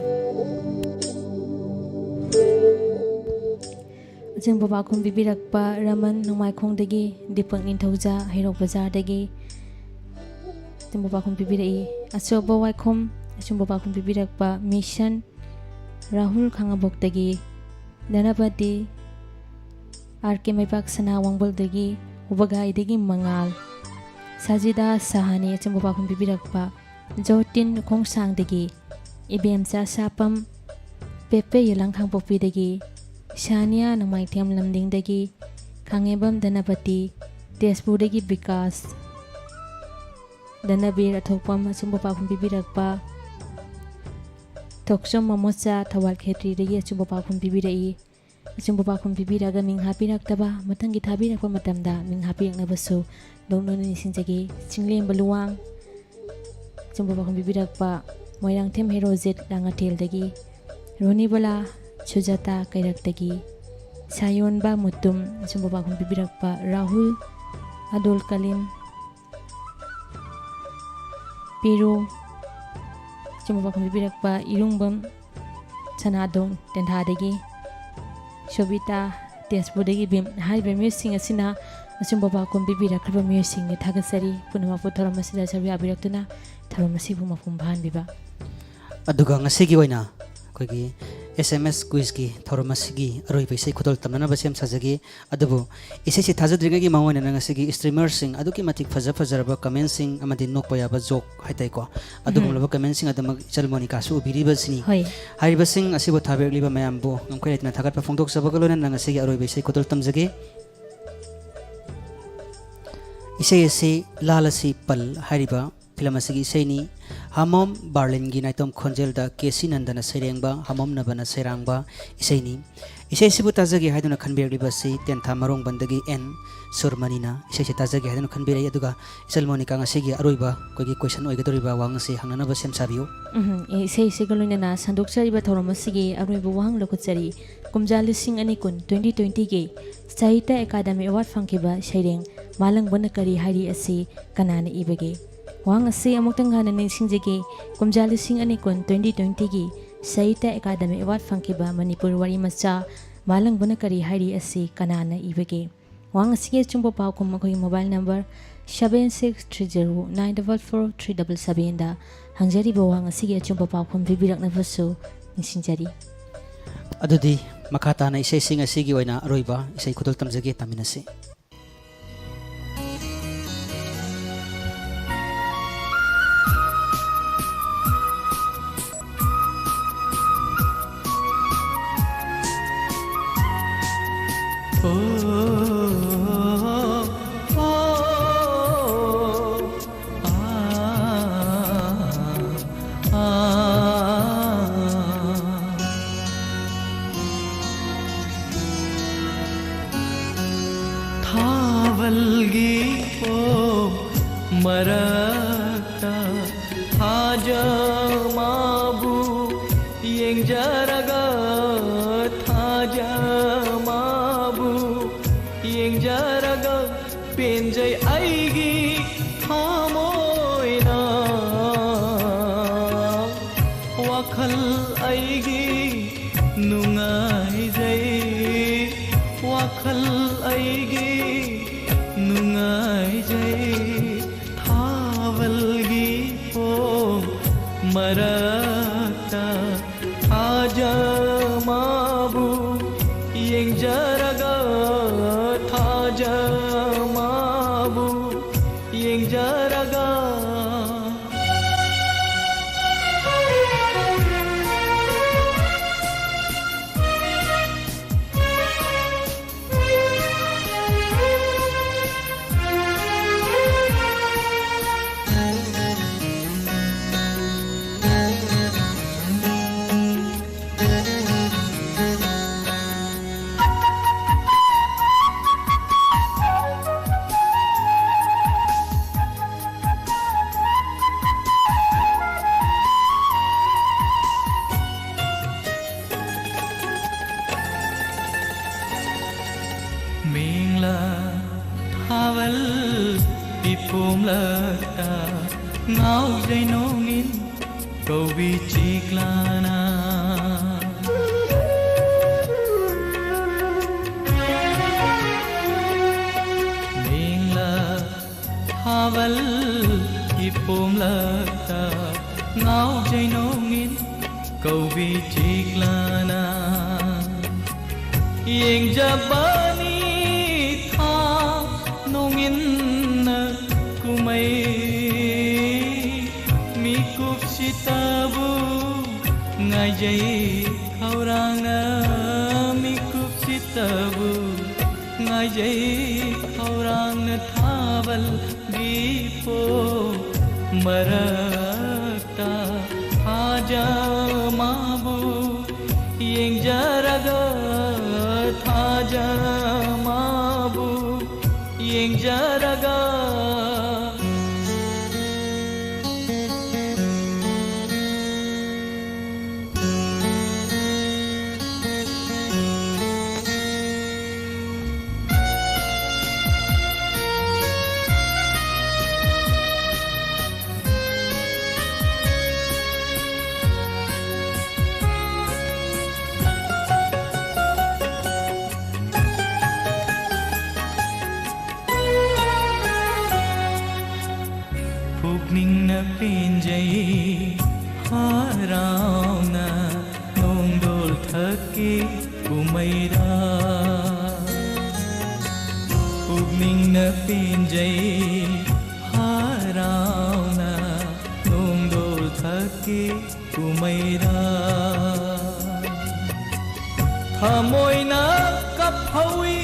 ꯑꯆꯨꯝꯕ ꯄꯥꯎꯈꯨꯝ ꯄꯤꯕꯤꯔꯛꯄ ꯔꯃꯟ ꯅꯣꯡꯃꯥꯏꯈꯣꯡꯗꯒꯤ, ꯗꯤꯄꯛ ꯅꯤꯡꯊꯧꯖꯥ ꯍꯩꯔꯣꯛ ꯕꯖꯥꯔꯗꯒꯤ ꯑꯆꯨꯝꯕ ꯄꯥꯎꯈꯨꯝ ꯄꯤꯕꯤꯔꯛꯏ꯫ ꯑꯆꯧꯕ ꯋꯥꯏꯈꯨꯝ, ꯑꯆꯨꯝꯕ ꯄꯥꯎꯈꯨꯝ ꯄꯤꯕꯤꯔꯛꯄ ꯃꯤꯁꯟ ꯔꯥꯍꯨꯜ ꯈꯥꯉꯕꯣꯛꯇꯒꯤ, ꯙꯅꯄꯇꯤ ꯑꯥꯔ ꯀꯦ ꯃꯩꯄꯥꯛ ꯁꯅꯥ ꯋꯥꯡꯕꯜꯗꯒꯤ, ꯋꯥꯒꯥꯏꯗꯒꯤ ꯃꯉꯥꯜ, ꯁꯥꯖꯤꯗꯥ ꯁꯍꯥꯅꯤ ꯑꯆꯨꯝꯕ ꯄꯥꯎꯈꯨꯝ ꯄꯤꯕꯤꯔꯛꯄ, ꯖꯣꯇꯤꯟ ꯈꯣꯡꯁꯥꯡꯗꯒꯤ, ꯏꯕꯦꯝꯆꯥ ꯁꯥꯄꯝ, ꯄꯦꯄꯦ ꯌꯦꯂꯥꯡ ꯈꯥꯡꯄꯣꯛꯄꯤꯗꯒꯤ, ꯁꯥꯅꯤꯌꯥ ꯅꯣꯡꯃꯥꯏꯊꯦꯝ ꯂꯝꯗꯤꯡꯗꯒꯤ, ꯈꯥꯉꯦꯝꯕꯝ ꯙꯅꯄꯇꯤ, ꯇꯦꯖꯄꯨꯔꯗꯒꯤ ꯕꯤꯀꯥꯁ, ꯙꯅꯕꯤꯔ ꯑꯊꯣꯛꯄꯝ ꯑꯆꯨꯝꯕ ꯄꯥꯎꯈꯨꯝ ꯄꯤꯕꯤꯔꯛꯄ, ꯊꯣꯛꯆꯣꯝ ꯃꯃꯣꯆꯥ ꯊꯧꯕꯥꯜ ꯈꯦꯇ꯭ꯔꯤꯗꯒꯤ ꯑꯆꯨꯝꯕ ꯄꯥꯎꯈꯨꯝ ꯄꯤꯕꯤꯔꯛꯏ꯫ ꯑꯆꯨꯝꯕ ꯄꯥꯎꯈꯨꯝ ꯄꯤꯕꯤꯔꯒ ꯃꯤꯡ ꯍꯥꯞꯄꯤꯔꯛꯇꯕ, ꯃꯊꯪꯒꯤ ꯊꯥꯕꯤꯔꯛꯄ ꯃꯇꯝꯗ ꯃꯤꯡ ꯍꯥꯞꯄꯤꯔꯛꯅꯕꯁꯨ ꯅꯣꯛꯅꯣꯛꯅ ꯅꯤꯡꯁꯤꯡꯖꯒꯦ꯫ ꯆꯤꯡꯂꯦꯝꯕ ꯂꯨꯋꯥꯡ ꯑꯆꯨꯝꯕ ꯄꯥꯎꯈꯨꯝ ꯄꯤꯕꯤꯔꯛꯄ, ꯃꯣꯏꯔꯥꯡꯊꯦꯝ ꯍꯦꯔꯣꯖꯤꯠ ꯂꯥꯡꯉꯊꯦꯜꯗꯒꯤ, ꯔꯣꯅꯤꯕꯂꯥ ꯁꯨꯖꯥꯇꯥ ꯀꯩꯔꯛꯇꯒꯤ, ꯁꯥꯌꯣꯟꯕ ꯃꯨꯇꯨꯝ ꯑꯆꯨꯝꯕ ꯄꯥꯎꯈꯨꯝ ꯄꯤꯕꯤꯔꯛꯄ, ꯔꯥꯍꯨꯜ ꯑꯗꯨꯜ ꯀꯂꯤꯝ ꯄꯤꯔꯨ ꯑꯆꯨꯝꯕ ꯄꯥꯎꯈꯨꯝ ꯄꯤꯕꯤꯔꯛꯄ, ꯏꯔꯨꯡꯕꯝ ꯁꯅꯥꯗꯣꯡ ꯇꯦꯟꯊꯥꯗꯒꯤ, ꯁꯣꯕꯤꯇꯥ ꯇꯦꯖꯄꯨꯔꯗꯒꯤ ꯚꯤꯝ꯫ ꯍꯥꯏꯔꯤꯕ ꯃꯤꯑꯣꯏꯁꯤꯡ ꯑꯁꯤꯅ ꯑꯆꯨꯝꯕ ꯄꯥꯎꯈꯨꯝ ꯄꯤꯕꯤꯔꯛꯈ꯭ꯔꯕ ꯃꯤꯑꯣꯏꯁꯤꯡꯅꯤ꯫ ꯊꯥꯒꯠꯆꯔꯤ꯫ ꯄꯨꯝꯅꯃꯛꯄꯨ ꯊꯧꯔꯝ ꯑꯁꯤꯗ ꯁꯔꯨꯛ ꯌꯥꯕꯤꯔꯛꯇꯨꯅ ꯊꯧꯔꯝ ꯑꯁꯤꯕꯨ ꯃꯄꯨꯡ ꯐꯥꯍꯟꯕꯤꯕ꯫ ꯑꯗꯨꯒ ꯉꯁꯤꯒꯤ ꯑꯣꯏꯅ ꯑꯩꯈꯣꯏꯒꯤ S M S quiz ꯀꯤ ꯊꯧꯔꯝ ꯑꯁꯤꯒꯤ ꯑꯔꯣꯏꯕ ꯏꯁꯩ ꯈꯨꯗꯣꯜ ꯇꯝꯅꯅꯕ ꯁꯦꯝ ꯁꯥꯖꯒꯦ꯫ ꯑꯗꯨꯕꯨ ꯏꯁꯩꯁꯤ ꯊꯥꯖꯗ꯭ꯔꯤꯉꯩꯒꯤ ꯃꯃꯥꯡ ꯑꯣꯏꯅ ꯉꯁꯤꯒꯤ streamer ꯁꯤꯡ ꯑꯗꯨꯛꯀꯤ ꯃꯇꯤꯛ ꯐꯖ ꯐꯖꯔꯕ comment ꯁꯤꯡ ꯑꯃꯗꯤ ꯅꯣꯛꯄ ꯌꯥꯕ joke ꯍꯥꯏꯇꯥꯔꯦꯀꯣ, ꯑꯗꯨꯒꯨꯝꯂꯕ comment ꯁꯤꯡ ꯑꯗꯨꯃꯛ ꯏꯆꯜ ꯃꯣꯅꯤꯀꯥꯁꯨ ꯎꯕꯤꯔꯤꯕꯁꯤꯅꯤ꯫ ꯍꯣꯏ꯫ ꯍꯥꯏꯔꯤꯕꯁꯤꯡ ꯑꯁꯤꯕꯨ ꯊꯥꯕꯤꯔꯛꯂꯤꯕ ꯃꯌꯥꯝꯕꯨ ꯉꯝꯈꯩ ꯂꯩꯇꯅ ꯊꯥꯒꯠꯄ ꯐꯣꯡꯗꯣꯛꯆꯕꯒ ꯂꯣꯏꯅꯅ ꯉꯁꯤꯒꯤ ꯑꯔꯣꯏꯕ ꯏꯁꯩ ꯈꯨꯗꯣꯜ ꯇꯝꯖꯒꯦ꯫ ꯏꯁꯩ ꯑꯁꯤ ꯂꯥꯜ ꯑꯁꯤ ꯄꯜ ꯍꯥꯏꯔꯤꯕ film ꯑꯁꯤꯒꯤ ꯏꯁꯩꯅꯤ꯫ ꯍꯥꯃꯣꯝ ꯕꯥꯔꯂꯤꯟꯒꯤ ꯅꯥꯏꯇꯣꯝ ꯈꯣꯟꯖꯦꯜꯗ ꯀꯦ ꯁꯤ ꯅꯟꯗꯅ ꯁꯩꯔꯦꯡꯕ, ꯍꯥꯃꯣꯝ ꯅꯕꯅ ꯁꯩꯔꯥꯡꯕ ꯏꯁꯩꯅꯤ꯫ ꯏꯁꯩꯁꯤꯕꯨ ꯇꯥꯖꯒꯦ ꯍꯥꯏꯗꯨꯅ ꯈꯟꯕꯤꯔꯛꯂꯤꯕ ꯑꯁꯤ ꯇꯦꯟꯊꯥ ꯃꯔꯣꯡꯕꯟꯗꯒꯤ ꯑꯦꯟ ꯁꯨꯔꯃꯅꯤꯅ ꯏꯁꯩꯁꯤ ꯇꯥꯖꯒꯦ ꯍꯥꯏꯗꯨꯅ ꯈꯟꯕꯤꯔꯛꯏ꯫ ꯑꯗꯨꯒ ꯏꯆꯜ ꯃꯣꯅꯤꯀꯥ, ꯉꯁꯤꯒꯤ ꯑꯔꯣꯏꯕ ꯑꯩꯈꯣꯏꯒꯤ question ꯑꯣꯏꯒꯗꯧꯔꯤꯕ ꯋꯥꯍꯪ ꯑꯁꯤ ꯍꯪꯅꯅꯕ ꯁꯦꯝ ꯁꯥꯕꯤꯌꯨ꯫ ꯎꯝ, ꯏꯁꯩꯁꯤꯒ ꯂꯣꯏꯅꯅ ꯁꯟꯗꯣꯛꯆꯔꯤꯕ ꯊꯧꯔꯝ ꯑꯁꯤꯒꯤ ꯑꯔꯣꯏꯕ ꯋꯥꯍꯪ ꯂꯧꯈꯠꯆꯔꯤ꯫ ꯀꯨꯝꯖꯥ ꯂꯤꯁꯤꯡ ꯑꯅꯤ ꯀꯨꯟ, twenty twenty ꯒꯤ ꯁꯥꯍꯤꯇ꯭ꯌ ꯑꯦꯀꯥꯗꯃꯤ award ꯐꯪꯈꯤꯕ ꯁꯩꯔꯦꯡ ꯃꯥꯂꯪꯕꯅ ꯀꯔꯤ ꯍꯥꯏꯔꯤ ꯑꯁꯤ ꯀꯅꯥꯅ ꯏꯕꯒꯦ? ꯋꯥꯍꯪ ꯑꯁꯤ ꯑꯃꯨꯛꯇꯪ ꯍꯟꯅ ꯅꯤꯡꯁꯤꯡꯖꯒꯦ꯫ ꯀꯨꯝꯖꯥ ꯂꯤꯁꯤꯡ ꯑꯅꯤ ꯀꯨꯟ, twenty twenty ꯒꯤ ꯁꯥꯍꯤꯇ꯭ꯌ ꯑꯦꯀꯥꯗꯃꯤ award ꯐꯪꯈꯤꯕ ꯃꯅꯤꯄꯨꯔ ꯋꯥꯔꯤ ꯃꯆꯥ ꯃꯥꯂꯪꯕꯅ ꯀꯔꯤ ꯍꯥꯏꯔꯤ ꯑꯁꯤ ꯀꯅꯥꯅ ꯏꯕꯒꯦ? ꯋꯥꯍꯪ ꯑꯁꯤꯒꯤ ꯑꯆꯨꯝꯕ ꯄꯥꯎꯈꯨꯝ ꯑꯩꯈꯣꯏꯒꯤ mobile number seven six three zero nine double four three double seven ꯗ ꯍꯪꯖꯔꯤꯕ ꯋꯥꯍꯪ ꯑꯁꯤꯒꯤ ꯑꯆꯨꯝꯕ ꯄꯥꯎꯈꯨꯝ ꯄꯤꯕꯤꯔꯛꯅꯕꯁꯨ ꯅꯤꯡꯁꯤꯡꯖꯔꯤ꯫ ꯑꯗꯨꯗꯤ ꯃꯈꯥ ꯇꯥꯅ ꯏꯁꯩꯁꯤꯡ ꯑꯁꯤꯒꯤ ꯑꯣꯏꯅ ꯑꯔꯣꯏꯕ ꯏꯁꯩ ꯈꯨꯗꯣꯜ ꯇꯝꯖꯒꯦ, ꯇꯥꯃꯤꯟꯅꯁꯤ꯫ ꯊꯥꯕꯜꯒꯤ ꯄꯣꯝ ꯃꯔꯛꯇ ꯊꯥꯖ ꯃꯥꯕꯨ ꯌꯦꯡꯖꯔꯒ, ꯊꯥꯖ ꯃꯥꯕꯨ ꯌꯦꯡꯖꯔꯒ, ꯄꯦꯟꯖꯩ ꯑꯩꯒꯤ ꯊꯃꯣꯏꯅ꯫ ꯋꯥꯈꯜ ꯑꯩꯒꯤ ꯅꯨꯡꯉꯥꯏꯖꯩ, ꯋꯥꯈꯜ ꯑꯩꯒꯤ ꯅꯨꯡꯉꯥꯏꯖꯩ꯫ ꯊꯥꯕꯜꯒꯤ ꯄꯣꯝ ꯃꯔꯛꯇ ꯊꯥꯖ ꯃꯥꯕꯨ ꯌꯦꯡꯖꯔꯒ, ꯊꯥꯖ ꯃꯥꯕꯨ ꯌꯦꯡꯖꯔꯒ꯫ ꯃꯦꯡꯂꯥ ꯊꯥꯕꯜ ꯏꯄꯣꯝꯂꯛꯇ ꯉꯥꯎꯖꯩ ꯅꯣꯡꯏꯟ ꯀꯧꯕꯤ ꯆꯤꯛꯂꯥꯅ꯫ ꯃꯦꯡꯂꯥ ꯊꯥꯕꯜ ꯏꯄꯣꯝꯂꯛꯇ ꯉꯥꯎꯖꯩ ꯅꯣꯡꯏꯟ ꯀꯧꯕꯤ ꯆꯤꯛꯂꯥꯅ꯫ ꯌꯦꯡꯖꯕꯅꯤ ꯊꯥ ꯅꯣꯡꯏꯟꯅ ꯀꯨꯝꯍꯩ ꯃꯤꯀꯨꯞꯁꯤꯇꯕꯨ ꯉꯥꯏꯖꯩ ꯈꯧꯔꯥꯡꯅ, ꯃꯤꯀꯨꯞꯁꯤꯇꯕꯨ ꯉꯥꯏꯖꯩ ꯈꯧꯔꯥꯡꯅ꯫ ꯊꯥꯕꯜꯒꯤ ꯄꯣꯝ ꯃꯔꯛꯇ ꯊꯥꯖ ꯃꯥꯕꯨ ꯌꯦꯡꯖꯔꯒ, ꯊꯥꯖ ꯃꯥꯕꯨ ꯌꯦꯡꯖꯔꯒ꯫ ꯄꯨꯛꯅꯤꯡꯅ ꯄꯦꯟꯖꯩ ꯍꯔꯥꯎꯅ ꯅꯣꯡꯗꯣꯜ ꯊꯛꯀꯤ ꯀꯨꯝꯃꯩꯔꯥ꯫ ꯄꯨꯛꯅꯤꯡꯅ ꯄꯦꯟꯖꯩ ꯍꯔꯥꯎꯅ ꯅꯣꯡꯗꯣꯜ ꯊꯛꯀꯤ ꯀꯨꯝꯃꯩꯔꯥ꯫ ꯊꯃꯣꯏꯅ ꯀꯞꯍꯧꯏ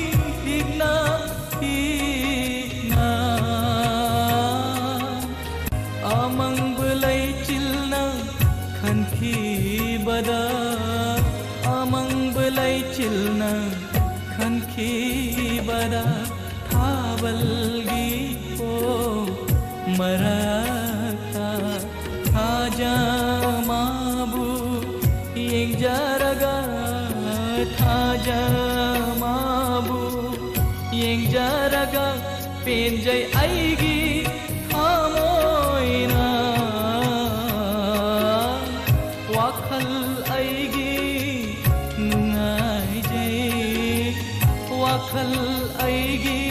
ꯄꯤꯛꯅ ꯄꯤꯛꯅ꯫ ꯑꯃꯪꯕ ꯂꯩꯆꯤꯜꯅ ꯈꯟꯈꯤꯕꯗ, ꯑꯃꯪꯕ ꯂꯩꯆꯤꯜꯅ ꯈꯟꯈꯤꯕꯗ, ꯊꯥꯕꯜꯒꯤ ꯄꯣ ꯃꯔꯛꯇ ꯊꯥꯖꯃꯥꯕꯨ ꯌꯦꯡꯖꯔꯒ, ꯊꯥꯖꯃꯥꯕꯨ ꯌꯦꯡꯖꯔꯒ ꯄꯦꯟꯖꯩ ꯑꯩꯒꯤ ꯊꯃꯣꯏꯅ꯫ ꯋꯥꯈꯜ ꯑꯩꯒꯤ ꯅꯨꯡꯉꯥꯏꯖꯩ, ꯋꯥꯈꯜ ꯑꯩꯒꯤ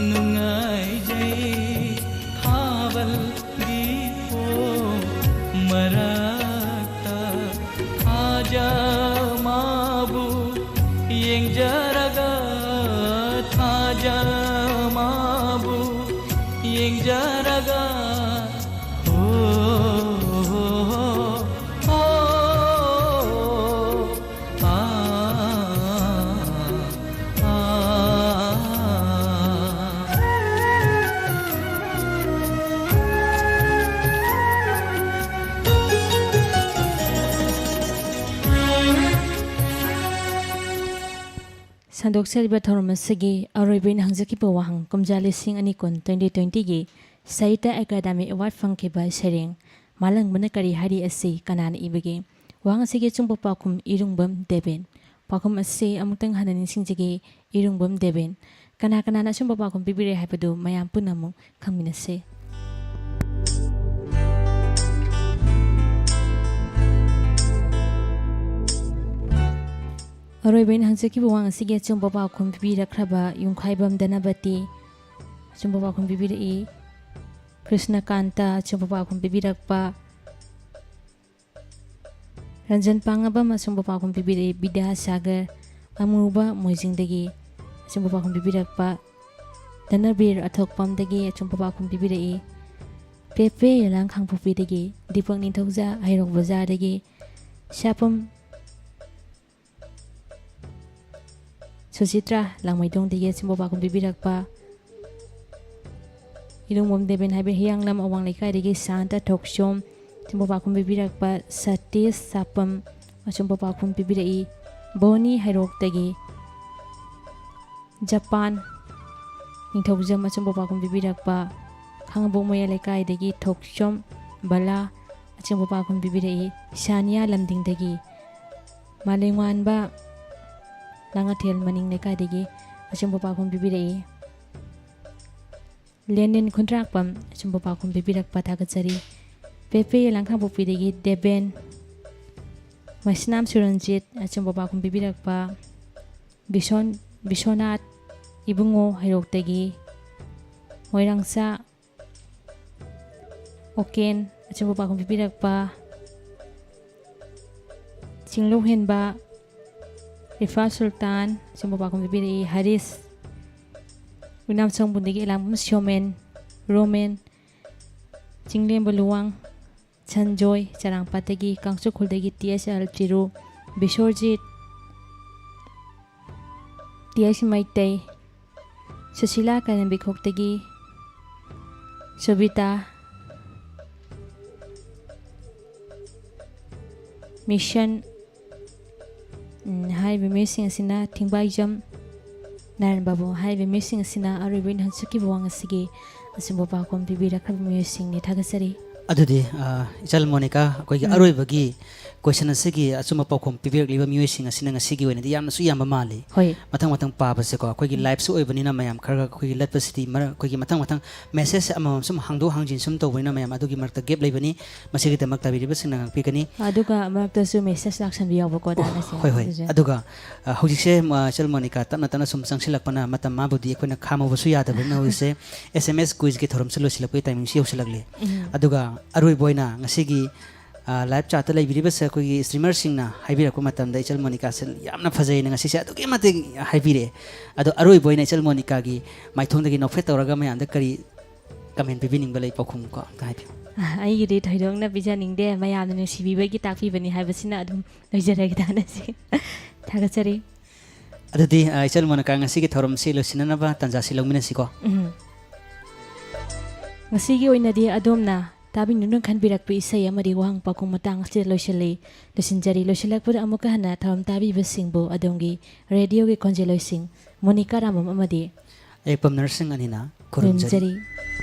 ꯅꯨꯡꯉꯥꯏꯖꯩ꯫ ꯊꯥꯕꯜꯒꯤ ꯄꯣꯝ ꯃꯔꯛꯇ ꯊꯥꯖꯃꯥꯕꯨ ꯌꯦꯡꯖꯔꯒ, ꯊꯥꯖꯃꯥꯕꯨ ꯁꯟꯗꯣꯛꯆꯔꯤꯕ ꯊꯧꯔꯝ ꯑꯁꯤꯒꯤ ꯑꯔꯣꯏꯕ ꯑꯣꯏꯅ ꯍꯪꯖꯈꯤꯕ ꯋꯥꯍꯪ, ꯀꯨꯝꯖꯥ ꯂꯤꯁꯤꯡ ꯑꯅꯤ ꯀꯨꯟ twenty twenty-ꯒꯤ ꯁꯥꯍꯤꯇ꯭ꯌ ꯑꯦꯀꯥꯗꯃꯤ ꯑꯦꯋꯥꯔꯗ ꯐꯪꯈꯤꯕ ꯁꯩꯔꯦꯡ ꯃꯥꯂꯪꯕꯅ ꯀꯔꯤ ꯍꯥꯏꯔꯤ ꯑꯁꯤ ꯀꯅꯥꯅ ꯏꯕꯒꯦ? ꯋꯥꯍꯪ ꯑꯁꯤꯒꯤ ꯑꯆꯨꯝꯕ ꯄꯥꯎꯈꯨꯝ ꯏꯔꯨꯡꯕꯝ ꯗꯦꯕꯦꯟ꯫ ꯄꯥꯎꯈꯨꯝ ꯑꯁꯤ ꯑꯃꯨꯛꯇꯪ ꯍꯟꯅ ꯅꯤꯡꯁꯤꯡꯖꯒꯦ, ꯏꯔꯨꯡꯕꯝ ꯗꯦꯕꯦꯟ꯫ ꯀꯅꯥ ꯀꯅꯥꯅ ꯑꯆꯨꯝꯕ ꯄꯥꯎꯈꯨꯝ ꯄꯤꯕꯤꯔꯦ ꯍꯥꯏꯕꯗꯨ ꯃꯌꯥꯝ ꯄꯨꯟꯅ ꯑꯃꯨꯛ ꯈꯪꯃꯤꯟꯅꯁꯤ꯫ ꯑꯔꯣꯏꯕ ꯑꯣꯏꯅ ꯍꯪꯖꯈꯤꯕ ꯋꯥꯍꯪ ꯑꯁꯤꯒꯤ ꯑꯆꯨꯝꯕ ꯄꯥꯎꯈꯨꯝ ꯄꯤꯕꯤꯔꯛꯈ꯭ꯔꯕ ꯌꯨꯝꯈꯥꯏꯕꯝ ꯙꯅꯄꯇꯤ ꯑꯆꯨꯝꯕ ꯄꯥꯎꯈꯨꯝ ꯄꯤꯕꯤꯔꯛꯏ꯫ ꯀ꯭ꯔꯤꯁꯅꯀꯥꯟꯇ ꯑꯆꯨꯝꯕ ꯄꯥꯎꯈꯨꯝ ꯄꯤꯕꯤꯔꯛꯄ꯫ ꯔꯟꯖꯟ ꯄꯥꯡꯉꯕꯝ ꯑꯆꯨꯝꯕ ꯄꯥꯎꯈꯨꯝ ꯄꯤꯕꯤꯔꯛꯏ꯫ ꯕꯤꯗ꯭ꯌꯥꯁꯥꯒꯔ ꯑꯃꯨꯕ ꯃꯣꯏꯖꯤꯡꯗꯒꯤ ꯑꯆꯨꯝꯕ ꯄꯥꯎꯈꯨꯝ ꯄꯤꯕꯤꯔꯛꯄ꯫ ꯙꯅꯕꯤꯔ ꯑꯊꯣꯛꯄꯝꯗꯒꯤ ꯑꯆꯨꯝꯕ ꯄꯥꯎꯈꯨꯝ ꯄꯤꯕꯤꯔꯛꯏ꯫ ꯄꯦꯄꯦ ꯌꯦꯂꯥꯡ ꯈꯥꯡꯄꯣꯛꯄꯤꯗꯒꯤ, ꯗꯤꯄꯛ ꯅꯤꯡꯊꯧꯖꯥ ꯍꯩꯔꯣꯛ ꯕꯖꯥꯔꯗꯒꯤ, ꯁꯥꯄꯝ ꯁꯨꯆꯤꯇ꯭ꯔꯥ ꯂꯥꯡꯃꯩꯗꯣꯡꯗꯒꯤ ꯑꯆꯨꯝꯕ ꯄꯥꯎꯈꯨꯝ ꯄꯤꯕꯤꯔꯛꯄ꯫ ꯏꯔꯨꯡꯕꯝ ꯗꯦꯕꯦꯟ ꯍꯥꯏꯕ ꯍꯤꯌꯥꯡꯂꯝ ꯑꯋꯥꯡ ꯂꯩꯀꯥꯏꯗꯒꯤ ꯁꯥꯟꯇ ꯊꯣꯛꯆꯣꯝ ꯑꯆꯨꯝꯕ ꯄꯥꯎꯈꯨꯝ ꯄꯤꯕꯤꯔꯛꯄ꯫ ꯁꯇꯤꯁ ꯁꯥꯄꯝ ꯑꯆꯨꯝꯕ ꯄꯥꯎꯈꯨꯝ ꯄꯤꯕꯤꯔꯛꯏ꯫ ꯕꯣꯅꯤ ꯍꯩꯔꯣꯛꯇꯒꯤ ꯖꯄꯥꯟ ꯅꯤꯡꯊꯧꯖꯝ ꯑꯆꯨꯝꯕ ꯄꯥꯎꯈꯨꯝ ꯄꯤꯕꯤꯔꯛꯄ꯫ ꯈꯥꯉꯕꯣꯛ ꯃꯌꯥꯏ ꯂꯩꯀꯥꯏꯗꯒꯤ ꯊꯣꯛꯆꯣꯝ ꯕꯂꯥ ꯑꯆꯨꯝꯕ ꯄꯥꯎꯈꯨꯝ ꯄꯤꯕꯤꯔꯛꯏ꯫ ꯁꯥꯅꯤꯌꯥ ꯂꯝꯗꯤꯡꯗꯒꯤ ꯃꯥꯂꯦꯝꯉꯥꯟꯕ ꯂꯥꯡꯉꯊꯦꯜ ꯃꯅꯤꯡ ꯂꯩꯀꯥꯏꯗꯒꯤ ꯑꯆꯨꯝꯕ ꯄꯥꯎꯈꯨꯝ ꯄꯤꯕꯤꯔꯛꯏ꯫ ꯂꯦꯅꯤꯟ ꯈꯨꯟꯗ꯭ꯔꯥꯛꯄꯝ ꯑꯆꯨꯝꯕ ꯄꯥꯎꯈꯨꯝ ꯄꯤꯕꯤꯔꯛꯄ ꯊꯥꯒꯠꯆꯔꯤ꯫ ꯄꯦꯄꯦ ꯌꯦꯂꯥꯡ ꯈꯥꯡꯄꯣꯛꯄꯤꯗꯒꯤ ꯗꯦꯕꯦꯟ꯫ ꯃꯩꯁꯅꯥꯝ ꯁꯨꯔꯟꯖꯤꯠ ꯑꯆꯨꯝꯕ ꯄꯥꯎꯈꯨꯝ ꯄꯤꯕꯤꯔꯛꯄ꯫ ꯕꯤꯁꯣꯟ-, ꯕꯤꯁꯣꯅꯥꯊ ꯏꯕꯨꯡꯉꯣ ꯍꯩꯔꯣꯛꯇꯒꯤ꯫ ꯃꯣꯏꯔꯥꯡꯆꯥ ꯑꯣꯀꯦꯟ ꯑꯆꯨꯝꯕ ꯄꯥꯎꯈꯨꯝ ꯄꯤꯕꯤꯔꯛꯄ꯫ ꯆꯤꯡꯂꯧꯍꯦꯟꯕ ꯔꯤꯐꯥ ꯁꯨꯜꯇꯥꯟ ꯑꯆꯨꯝꯕ ꯄꯥꯎꯈꯨꯝ ꯄꯤꯕꯤꯔꯛꯏ꯫ ꯍꯔꯤꯁ ꯎꯏꯅꯥꯝ ꯁꯣꯝꯕꯨꯡꯗꯒꯤ ꯑꯦꯂꯥꯡꯕꯝ ꯁ꯭ꯌꯣꯃꯦꯟ, ꯔꯣꯃꯦꯟ꯫ ꯆꯤꯡꯂꯦꯝꯕ ꯂꯨꯋꯥꯡ ꯁꯟꯖꯣꯏ ꯆꯔꯥꯡꯄꯥꯠꯇꯒꯤ, ꯀꯥꯡꯆꯨꯈꯨꯜꯗꯒꯤ ꯇꯤ ꯑꯦꯁ ꯑꯦꯜ ꯆꯤꯔꯨ, ꯕꯤꯁꯣꯔꯖꯤꯠ, ꯇꯤ ꯑꯦꯁ ꯃꯩꯇꯩ, ꯁꯨꯁꯤꯂꯥ ꯀꯥꯏꯔꯦꯝꯕꯤꯈꯣꯛꯇꯒꯤ ꯁꯣꯕꯤꯇꯥ, ꯃꯤꯁꯟ, ꯎꯝ, ꯍꯥꯏꯔꯤꯕ ꯃꯤꯁꯤꯡ ꯑꯁꯤꯅ ꯊꯤꯡꯕꯥꯏꯖꯝ ꯅꯥꯔꯥꯌꯟ ꯕꯥꯕꯨ, ꯍꯥꯏꯔꯤꯕ ꯃꯤꯑꯣꯏꯁꯤꯡ ꯑꯁꯤꯅ ꯑꯔꯣꯏꯕ ꯑꯣꯏꯅ ꯍꯟꯆꯨꯈꯤꯕ ꯋꯥꯍꯪ ꯑꯁꯤꯒꯤ ꯑꯆꯨꯝꯕ ꯄꯥꯎꯈꯨꯝ ꯄꯤꯕꯤꯔꯛꯈ꯭ꯔꯕ ꯃꯤꯑꯣꯏꯁꯤꯡꯅꯤ꯫ ꯊꯥꯒꯠꯆꯔꯤ꯫ ꯑꯗꯨꯗꯤ ꯑ, ꯏꯆꯜ ꯃꯣꯅꯤꯀꯥ, ꯑꯩꯈꯣꯏꯒꯤ ꯎꯝ꯫ ꯑꯔꯣꯏꯕꯒꯤ ꯀꯣꯏꯁꯟ ꯑꯁꯤꯒꯤ ꯑꯆꯨꯝꯕ ꯄꯥꯎꯈꯨꯝ ꯄꯤꯕꯤꯔꯛꯂꯤꯕ ꯃꯤꯑꯣꯏꯁꯤꯡ ꯑꯁꯤꯅ ꯉꯁꯤꯒꯤ ꯑꯣꯏꯅꯗꯤ ꯌꯥꯝꯅꯁꯨ ꯌꯥꯝꯕ ꯃꯥꯜꯂꯤ꯫ ꯍꯣꯏ꯫ ꯃꯊꯪ ꯃꯊꯪ ꯄꯥꯕꯁꯦꯀꯣ, ꯑꯩꯈꯣꯏꯒꯤ ꯎꯝ꯫ ꯂꯥꯏꯐꯁꯨ ꯑꯣꯏꯕꯅꯤꯅ ꯃꯌꯥꯝ ꯈꯔ ꯈꯔ ꯑꯩꯈꯣꯏꯒꯤ ꯂꯠꯄꯁꯤꯗꯤ ꯃꯔꯛ ꯑꯩꯈꯣꯏꯒꯤ ꯃꯊꯪ ꯃꯊꯪ ꯃꯦꯁꯦꯖ ꯑꯃꯃꯝ ꯁꯨꯝ ꯍꯥꯡꯗꯣꯛ ꯍꯥꯡꯖꯤꯟ ꯁꯨꯝ ꯇꯧꯕꯅꯤꯅ ꯃꯌꯥꯝ ꯑꯗꯨꯒꯤ ꯃꯔꯛꯇ ꯒꯦꯞ ꯂꯩꯕꯅꯤ꯫ ꯃꯁꯤꯒꯤꯗꯃꯛ ꯇꯥꯕꯤꯔꯤꯕꯁꯤꯡꯅ ꯉꯥꯛꯄꯤꯒꯅꯤ꯫ ꯑꯗꯨꯒ ꯃꯔꯛꯇꯁꯨ ꯃꯦꯁꯦꯖ ꯂꯥꯛꯁꯟꯕ ꯌꯥꯎꯕꯀꯣ, ꯗꯥ, ꯉꯁꯤ꯫ ꯍꯣꯏ, ꯍꯣꯏ꯫ ꯑꯗꯨꯁꯦ꯫ ꯑꯗꯨꯒ ꯑ, ꯍꯧꯖꯤꯛꯁꯦ, ꯑ, ꯏꯆꯜ ꯃꯣꯅꯤꯀꯥ, ꯇꯞꯅ ꯇꯞꯅ ꯁꯨꯝ ꯆꯪꯁꯤꯜꯂꯛꯄꯅ ꯃꯇꯝ ꯃꯥꯕꯨꯗꯤ ꯑꯩꯈꯣꯏꯅ ꯈꯥꯝꯃꯨꯕꯁꯨ ꯌꯥꯗꯕꯅꯤꯅ ꯍꯧꯖꯤꯛꯁꯦ ꯑꯦꯁ ꯑꯦꯝ ꯑꯦꯁ ꯀ꯭ꯋꯤꯖꯀꯤ ꯊꯧꯔꯝꯁꯨ ꯂꯣꯏꯁꯤꯜꯂꯛꯄꯒꯤ ꯇꯥꯏꯃꯤꯡꯁꯨ ꯌꯧꯁꯤꯜꯂꯛꯂꯦ꯫ ꯎꯝ꯫ ꯑꯗꯨꯒ ꯑꯔꯣꯏꯕ ꯑꯣꯏꯅ ꯉꯁꯤꯒꯤ, ꯑ, ꯂꯥꯏꯚ ꯆꯥꯠꯇ ꯂꯩꯕꯤꯔꯤꯕꯁꯦ ꯑꯩꯈꯣꯏꯒꯤ ꯏꯁꯇ꯭ꯔꯤꯃꯔꯁꯤꯡꯅ ꯍꯥꯏꯕꯤꯔꯛꯄ ꯃꯇꯝꯗ ꯏꯆꯜ ꯃꯣꯅꯤꯀꯥꯁꯦ ꯌꯥꯝꯅ ꯐꯖꯩꯅ ꯉꯁꯤꯁꯦ ꯑꯗꯨꯛꯀꯤ ꯃꯇꯤꯛ ꯍꯥꯏꯕꯤꯔꯛꯑꯦ꯫ ꯑꯗꯣ ꯑꯔꯣꯏꯕ ꯑꯣꯏꯅ ꯏꯆꯜ ꯃꯣꯅꯤꯀꯥꯒꯤ ꯃꯥꯏꯊꯣꯡꯗꯒꯤ ꯅꯣꯛꯐꯦꯠ ꯇꯧꯔꯒ ꯃꯌꯥꯝꯗ ꯀꯔꯤ ꯀꯃꯦꯟ ꯄꯤꯕꯤꯅꯤꯡꯕ ꯂꯩ? ꯄꯥꯎꯈꯨꯝ ꯀꯣ ꯑꯝꯇ ꯍꯥꯏꯕꯤꯌꯨ꯫ ꯑꯩꯒꯤꯗꯤ ꯊꯣꯏꯗꯣꯛꯅ ꯄꯤꯖꯅꯤꯡꯗꯦ, ꯃꯌꯥꯝꯅ ꯅꯨꯡꯁꯤꯕꯤꯕꯒꯤ ꯇꯥꯛꯄꯤꯕꯅꯤ ꯍꯥꯏꯕꯁꯤꯅ ꯑꯗꯨꯝ ꯂꯣꯏꯖꯔꯒꯦ, ꯗꯥ, ꯉꯁꯤ꯫ ꯊꯥꯒꯠꯆꯔꯤ꯫ ꯑꯗꯨꯗꯤ, ꯑ, ꯏꯆꯜ ꯃꯣꯅꯤꯀꯥ, ꯉꯁꯤꯒꯤ ꯊꯧꯔꯝꯁꯤ ꯂꯣꯏꯁꯤꯟꯅꯅꯕ ꯇꯥꯟꯖꯥꯁꯤ ꯂꯧꯃꯤꯟꯅꯁꯤꯀꯣ꯫ ꯎꯝ꯫ ꯉꯁꯤꯒꯤ ꯑꯣꯏꯅꯗꯤ ꯑꯗꯣꯝꯅ ꯇꯥꯕꯤꯅꯗꯨꯅ ꯈꯟꯕꯤꯔꯛꯄ ꯏꯁꯩ ꯑꯃꯗꯤ ꯋꯥꯍꯪ ꯄꯥꯎꯈꯨꯝ ꯃꯇꯥꯡ ꯑꯁꯤꯗ ꯂꯣꯏꯁꯤꯜꯂꯤ꯫ ꯂꯣꯏꯁꯤꯟꯖꯔꯤ꯫ ꯂꯣꯏꯁꯤꯜꯂꯛꯄꯗ ꯑꯃꯨꯛꯀ ꯍꯟꯅ ꯊꯧꯔꯝ ꯇꯥꯕꯤꯕꯁꯤꯡꯕꯨ ꯑꯗꯣꯝꯒꯤ ꯔꯦꯗꯤꯑꯣꯒꯤ ꯈꯣꯟꯖꯦꯜꯂꯣꯏꯁꯤꯡ ꯃꯣꯅꯤꯀꯥ ꯔꯥꯃꯝ ꯑꯃꯗꯤ ꯑꯌꯦꯛꯄꯝ ꯅꯔꯁꯤꯡ ꯑꯅꯤꯅ ꯈꯨꯔꯨꯝꯖꯔꯤ꯫ ꯈꯨꯔꯨꯝꯖꯔꯤ꯫